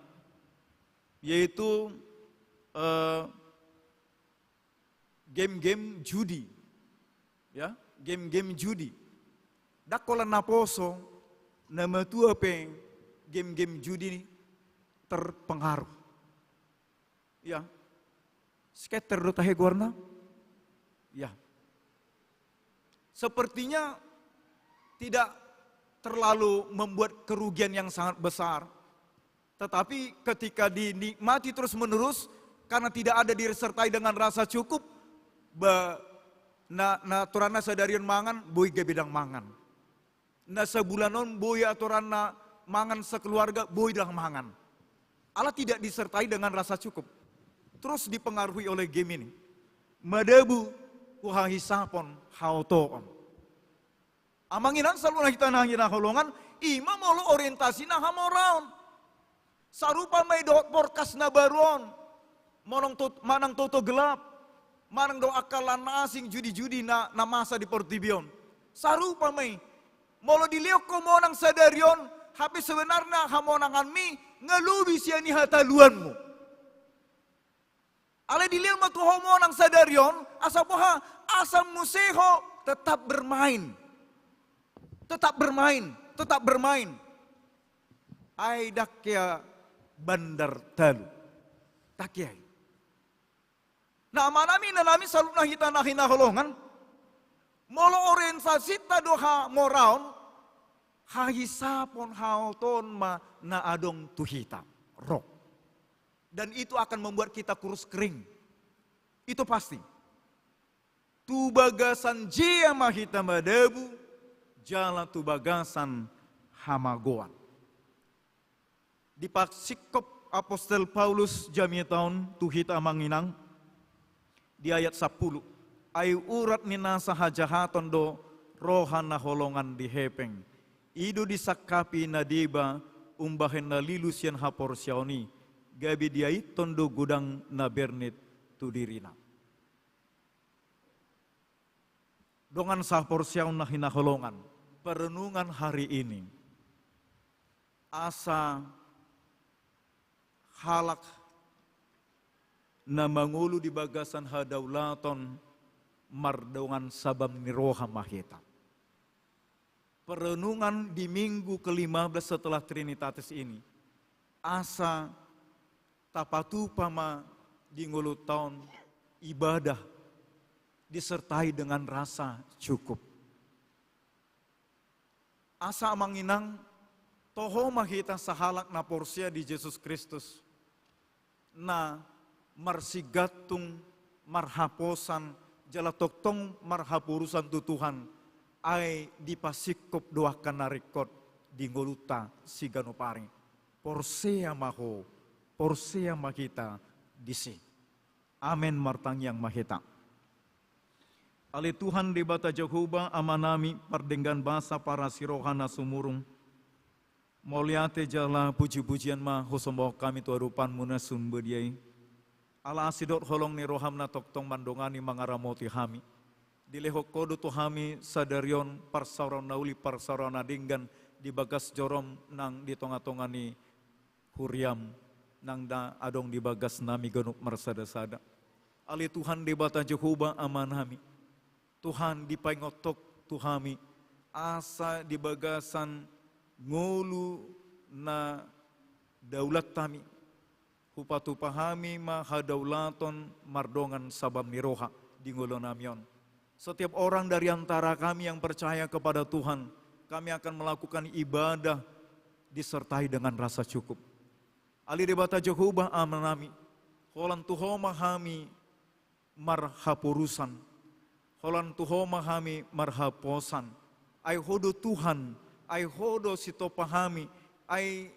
yaitu, eh, game-game judi. Ya, game-game judi. Ndang holan naposo, na matua pe game-game judi terpengaruh. Ya. Scatter do tahe goarna? Ya. Sepertinya tidak terlalu membuat kerugian yang sangat besar. Tetapi ketika dinikmati terus-menerus, karena tidak ada disertai dengan rasa cukup, ba-, na, na aturanna sadari on mangan, boi gabe ndang mangan. Na sabulan on boi aturanna mangan sekeluarga, boi ndang mangan. Ala tidak disertai dengan rasa cukup. Terus dipengaruhi oleh game ini. Madabu tu hahisapon, haotoon. Amang Inang saluhutna hita na hinaholongan, ima molo orientasina hamoraon. Sarupa ma i dohot porkas na baru on. Manang tot-, manang toto gelap. Manang dohot angka lan na asing, judi-judi na, na masa di portibi on. Sarupa ma i. Molo dilehon ho monang sadari on, hape sebenarna hamonanganmi nga lobi sian i hataluanmu. Alai dilehon ma tu ho monang sadari on, asa boha, asa muse ho tetap bermain. Tetap bermain, tetap bermain. Ai ndang hea bandar talu. Ndang hea i. Nah, amanami, inanami, saluhutna hita na hinaholongan, molo orientasinta do hamoraon, hahisapon, haotoon ma na adong tu hita. Ro. Dan itu akan membuat kita kurus kering. Itu pasti. Tu bagasan jea ma hita madabu, jala tu bagasan hamagoan. Dipasingkop apostel Paulus jamita on tu hita, Amang Inang, di ayat sampulu. Ai urat ni nasa hajahaton do roha na holongan di hepeng. I do disangkapi na deba umbahen na lilu sian haporseaon i, gabe diaithon do godang na bernit tu dirina. Dongan sahaporseaon na hinaholongan, perenungan hari ini asa halak na mangolu di bagasan hadaulaton mardongan sabam ni roha ma hita. Perenungan di minggu kelima belas setelah Trinitatis ini, asa tapatupa ma di ngolunta on ibadah disertai dengan rasa cukup. Asa, Amang Inang, toho ma hita sahalak na porsea di Jesus Kristus, na marsigantung, marhaposan, jala tongtong marhaporusan tu Tuhan, ai dipasingkop do angka na ringkot di ngolunta siganup ari. Porsea ma ho, porsea ma hita disi. Amen. Martangiang ma hita. Ale Tuhan Debata Jahowa, Amanami, pardenggan basa, parasi roha na sumurung, mauliate jala pujipujian ma husomba hami tu adopanMu na sun badia i. Ala asi dohot holong ni rohaM na tongtong mandongani, mangaramoti hami. Dilehon Ho do tu hami sadari on parsaoran na uli, parsaoran na denggan di bagas joroM nang di tongatonga ni huriaM nang na adong di bagasnami ganup marsadasada. Ale Tuhan Debata Jahowa, Amanami, Tuhan, dipaingot Ho tu hami asa di bagasan Ngolu na daulat hami, hupatupa hami ma hadaulaton mardongan sabam ni roha di ngolunami on. Setiap orang dari antara kami yang percaya kepada Tuhan, kami akan melakukan ibadah disertai dengan rasa cukup. Ale Debata Jahowa Amanami, holan tu Ho ma hami marhaporusan, holan tu Ho ma hami marhaposan. Ai Ho do Tuhan, ai Ho do sitompa hami, ai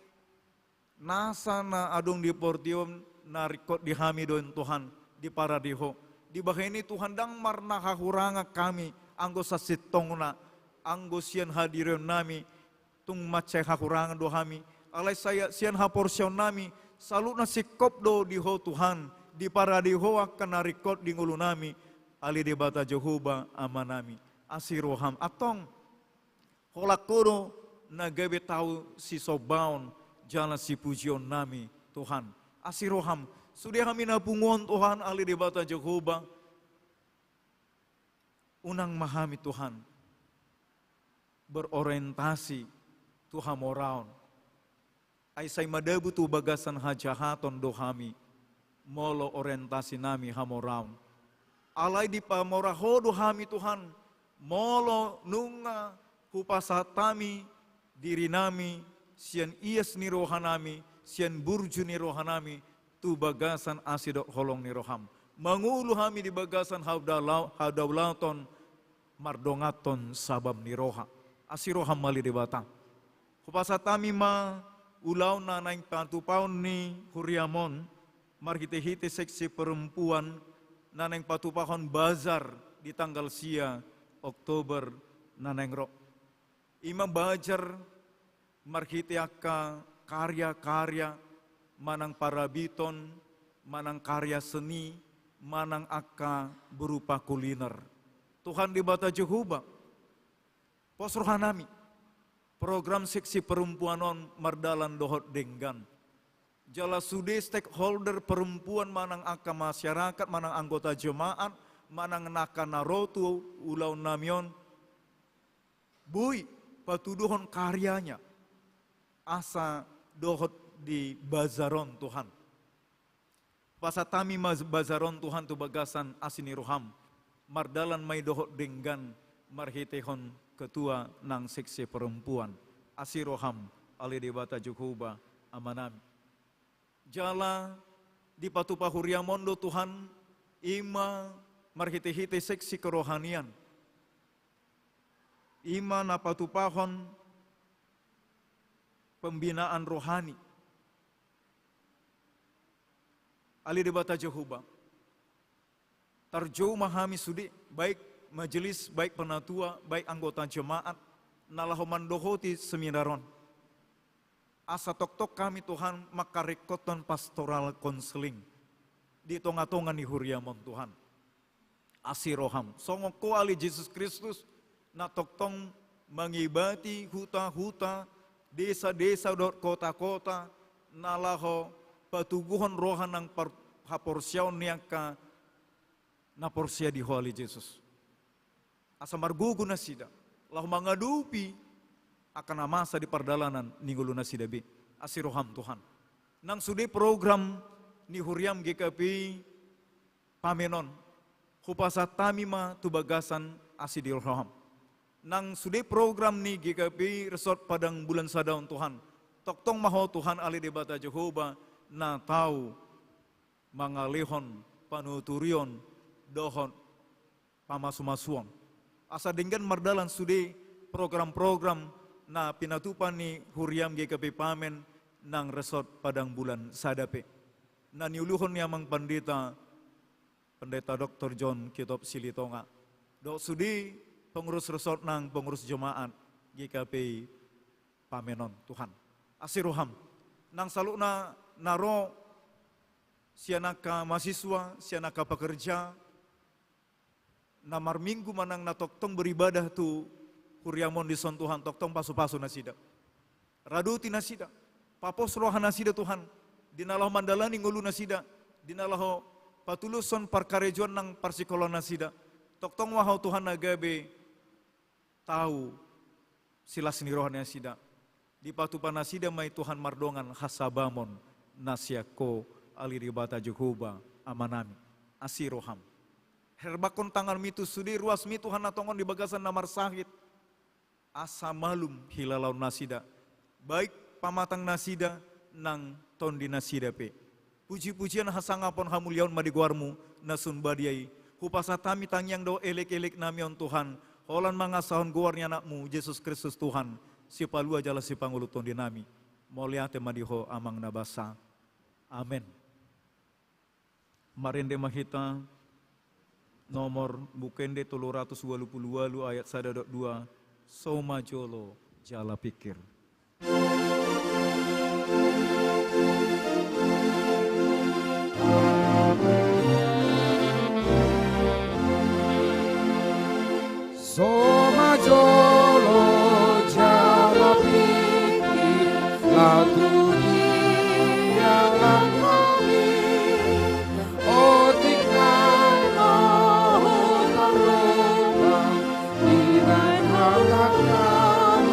nasa na adong di portibi on na ringkot di hami do i Tuhan, diparade Ho. Dibahen i Tuhan, ndang marna hahurangan hami, anggo sasintongna, anggo sian hadirionnami, tung mansai hahurangan do hami, alai sai sian haporseaonnami, saluhutna singkop do di Ho Tuhan, diparade Ho angka na ringkot di ngolunami, ale Debata Jahowa Amanami. Asi roham, antong, holan Ho do na gabe tau sisombaon jala sipujionnami Tuhan. Asi roham, sude hami na pungu on Tuhan, ale Debata Jahowa, unang ma hami Tuhan berorientasi tu hamoraon. Ai sai madabu tu bagasan hajahaton do hami, molo orientasinami hamoraon. Alai dipamora Ho do hami Tuhan, molo nunga hupasahat hami dirinami, sian ias ni rohanami, sian burju ni rohanami, tu bagasan asi dohot holong ni roham. Mangolu hami di bagasan hadaula-, hadaulaton mardonganhon sabam ni roha. Asi roham ale Debata. Hupasahat hami ma ulaon na naeng patupaon ni huriam on, marhitehite seksi perempuan na naeng patupahon bazar di tanggal sia Oktober na naeng ro. I ma bazar marhite angka karya-karya, manang parabiton, manang karya seni, manang angka berupa kuliner. Tuhan Debata Jahowa, pos rohanami, program seksi perempuan on mardalan dohot denggan. Jala sude stakeholder perempuan, manang angka masyarakat, manang anggota jemaat, manang angka na ro tu ulaonnami on, boi patuduhon karyanya asa dohot di bazar on Tuhan. Pasahat hami ma bazar on Tuhan tu bagasan asi ni roham. Mardalan ma i dohot denggan marhitehon ketua nang seksi perempuan. Asi roham ale Debata Jahowa Amanami. Jala dipatupa huriam on do Tuhan, i ma marhitehite seksi kerohanian. I ma na patupahon pembinaan rohani. Ale Debata Jahowa, tarjou ma hami sude, baik majelis, baik penatua, baik anggota jemaat, na laho mandohoti seminar on. Asa tongtong hami Tuhan mangkaringkothon pastoral konseling di tonga-tonga ni huriam on Tuhan. Asi roham. Songon Ho ale Jesus Kristus, na tongtong mangibati huta-huta, desa-desa dohot kota-kota, na laho patuguhon roha nang par-, haporseaon ni angka na porsea di Ho ale Jesus. Asa margogo nasida laho mangadopi angka na masa di pardalanan ni ngolu nasida be. Asi roham Tuhan. Nang sude program ni huriam G K P I Pamen on, hupasahat hami ma tu bagasan asi ni roham. Nang sude program ni G K P I Resort Padang Bulan Sada on Tuhan, tongtong ma Ho Tuhan ale Debata Jahowa na tau mangalehon panuturion dohot pamasumasuon. Asa denggan mardalan sude program-program na pinatupa ni huriam G K P I Pamen nang Resort Padang Bulan Sada pe. Na niuluhon ni Amang Pandita, Pandita Doktor John Kitob Silitonga. Dohot sude pengurus resort nang pengurus jemaat G K P I Pamen on Tuhan. Asi roham. Nang saluhutna na ro sian angka mahasiswa, sian angka pekerja, na marminggu manang na tongtong beribadah tu huriam on dison Tuhan, tongtong pasupasu nasida. Radoti nasida, papos roha nasida Tuhan, di na laho mandalani ngolu nasida, di na laho patulushon parkarejoan nang parsikoloan nasida. Tongtong ma Ho Tuhan na gabe tau silas ni roha nasida. Dipatupa nasida ma i Tuhan mardongan hasabamon na sian Ho, ale Debata Jahowa Amanami. Asi roham. Herbakkon tanganmi tu sude, ruasmi Tuhan na tongon di bagasan na marsahit. Asa malum hilalaon nasida, baik pamatang nasida nang tondi nasida pe. Puji-pujian, hasangapon, hamuliaon ma di goarmu na sun badia i. Hupasahat hami tangiang dohot elek-elek nami on Tuhan, holan mangasahon goar ni Anakmu Jesus Kristus Tuhan, Sipalua jala Sipangolu tondi nami. Mauliate ma di Ho Amang na basa. Amen. Marende ma hita nomor Buku Ende tolu ratus ualu pulu ualu ayat sada dohot dua, so ma jolo jala pingkir. So ma jolo jala pingkir, laho tu dia langkami, otik nai ma ho tarlupa, di na hinahatahon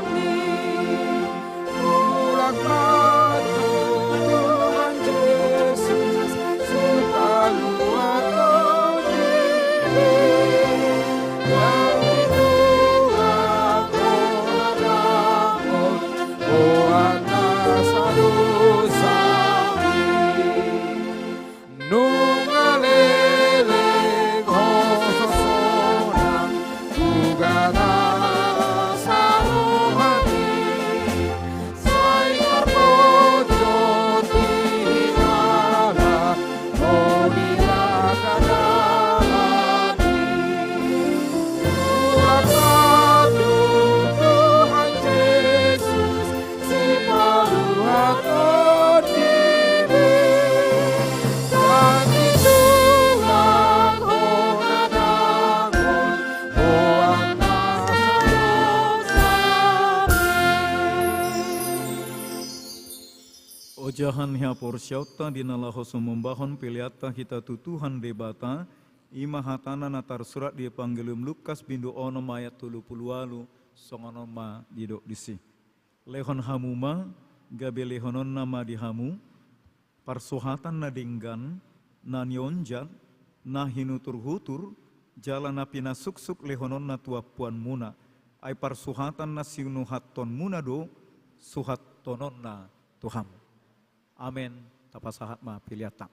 ni. Mulak ma tu Tuhan Jesus, Sipalua tondibi, nang ditulang ho hadangon, boan nasa dosami. Nunga leleng ho sonang, uga nasa rohani, sai tarponjot hita, ho di bagasan ni. Mulak ma tu Tuhan Jesus, Sipalua tondibi, nang ditulang ho hadangon, boan nasa dosami. Ojahan haporseaonta di na laho sumambahon peleanta hita tu Tuhan Debata, i ma hatana na tarsurat di Evangelium Lukas bindu onom ayat tolu pulu ualu, songon on ma didok disi. Lehon hamu ma, gabe lehononna ma di hamu, parsuhatan na denggan, na nionjat, na hinuturhutur, jala na pinasuksuk lehononna tu ampuanmuna, ai parsuhatan na sinuhathonmuna do suhatkononna tu hamu. Amen. Tapasahat ma peleanta.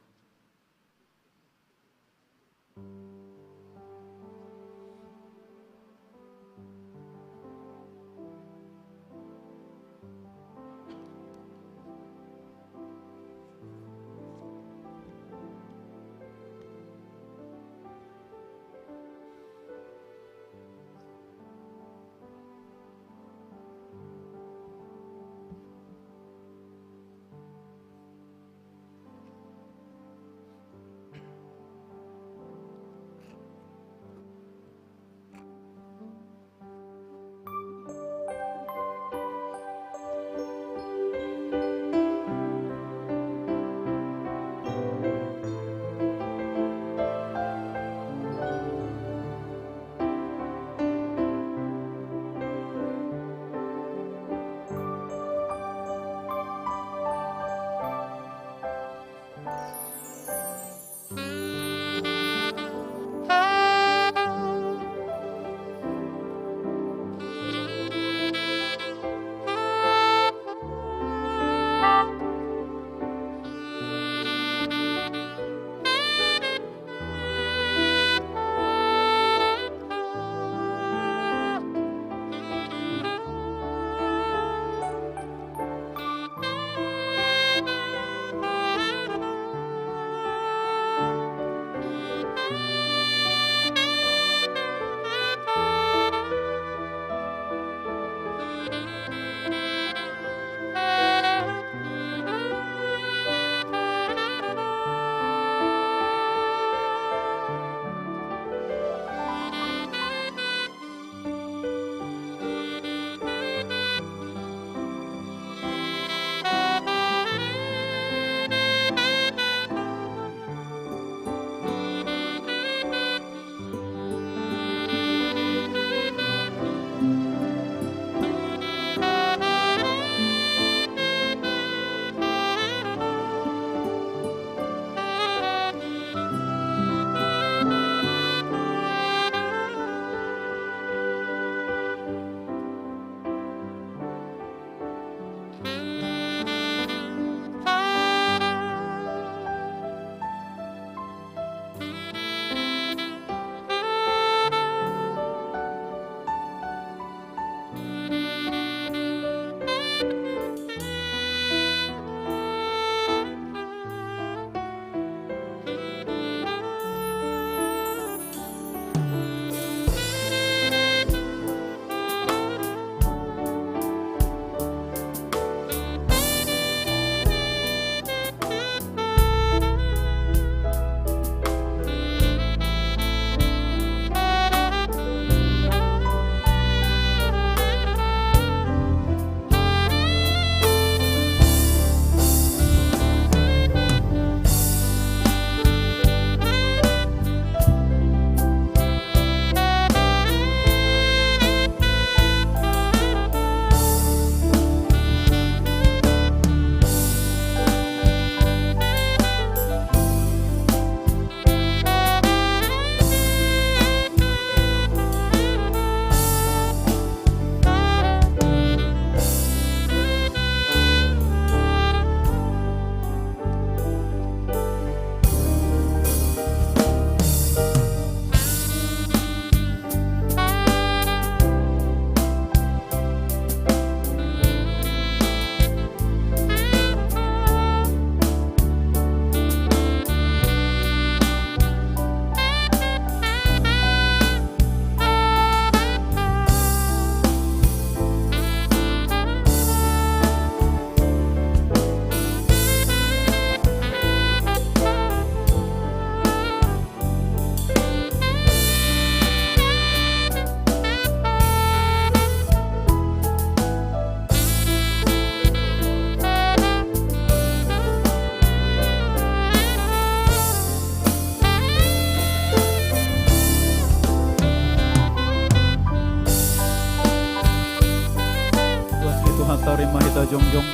jongjong.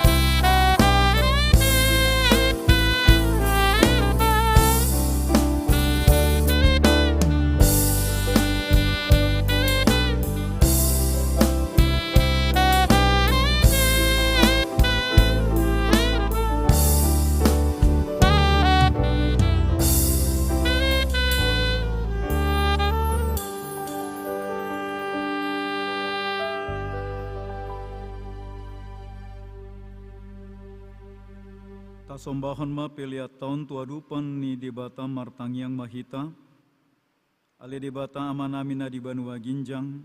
Tasombahon ma peleanta on tu adopan ni Debata. Martangiang ma hita. Ale Debata Amanami na di banua ginjang,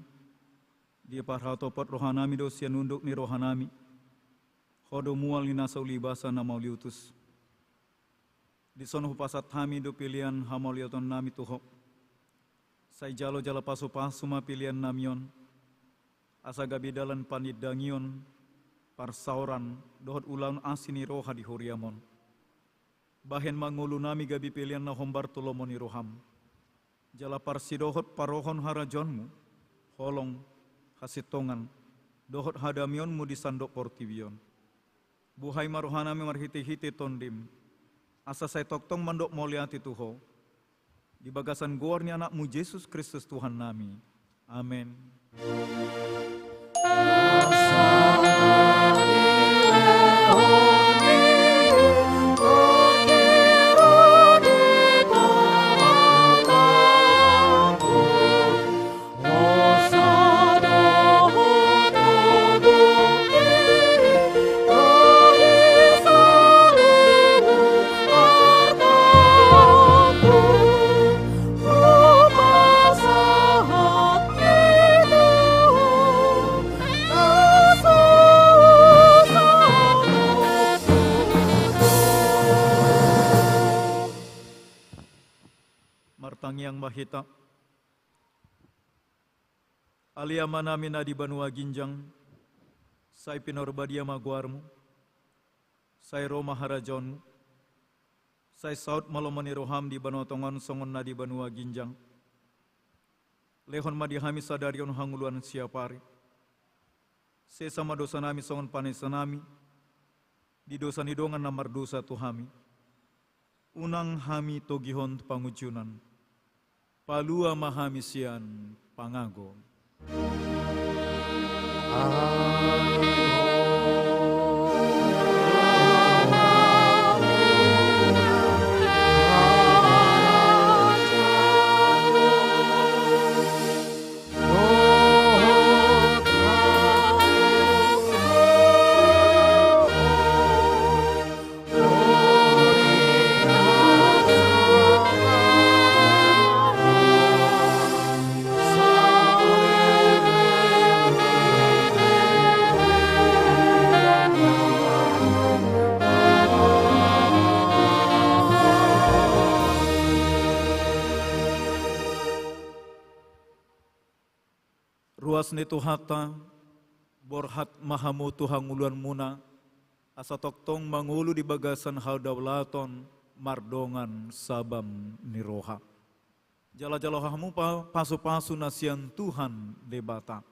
diparhatopot rohanami do sian unduk ni rohanami Ho do mual ni na so ulibasa na mauliutus. Dison hupasahat hami do pelean hamauliatonnami tu Ho. Sai jalo jala pasupasu ma peleannami on, asa gabe dalan panindangion, parsaoran dohot ulaon asi ni roha di huriam on. Bahen ma ngolunami gabe pelean na hombar tu lomo ni roham. Jala parsidohot parohon harajaonmu, holong, hasintongan, dohot hadamionmu di sandok portibi on. Buhai ma rohanami marhitehite Tondim, asa sai tongtong mandok mauliate tu Ho, di bagasan goar ni Anakmu Jesus Kristus Tuhannami. Amen. Martangiang ma hita. Ale Amanami na di banua ginjang, sai pinarbadia ma goarmu, sai ro ma harajaonmu, sai saut ma lomo ni roham di banua tonga on songon na di banua ginjang. Lehon ma di hami sadari on hangoluan siapari. Sesa ma dosanami songon panesanami di dosa ni dongan na mardosa tu hami. Unang hami togihon tu pangunjunan. Palua ma hami sian pangago. Ruas ni Tuhanta, borhat ma hamu tu hangoluanmuna, asa tongtong mangolu di bagasan hadaulaton mardongan sabam ni roha. Jala jalo hamu pa-, pasupasu na sian Tuhan Debata.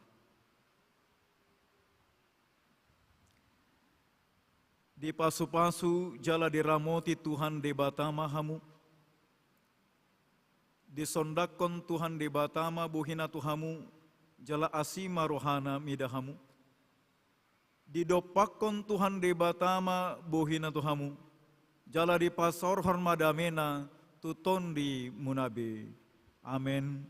Dipasupasu jala diramoti Tuhan Debata ma hamu. Disondanghon Tuhan Debata ma bohina tu hamu, jala asi ma rohana mida hamu. Didompakhon Tuhan Debata ma bohina tu hamu, jala dipasaorhon ma damena tu tondimuna be. Amen.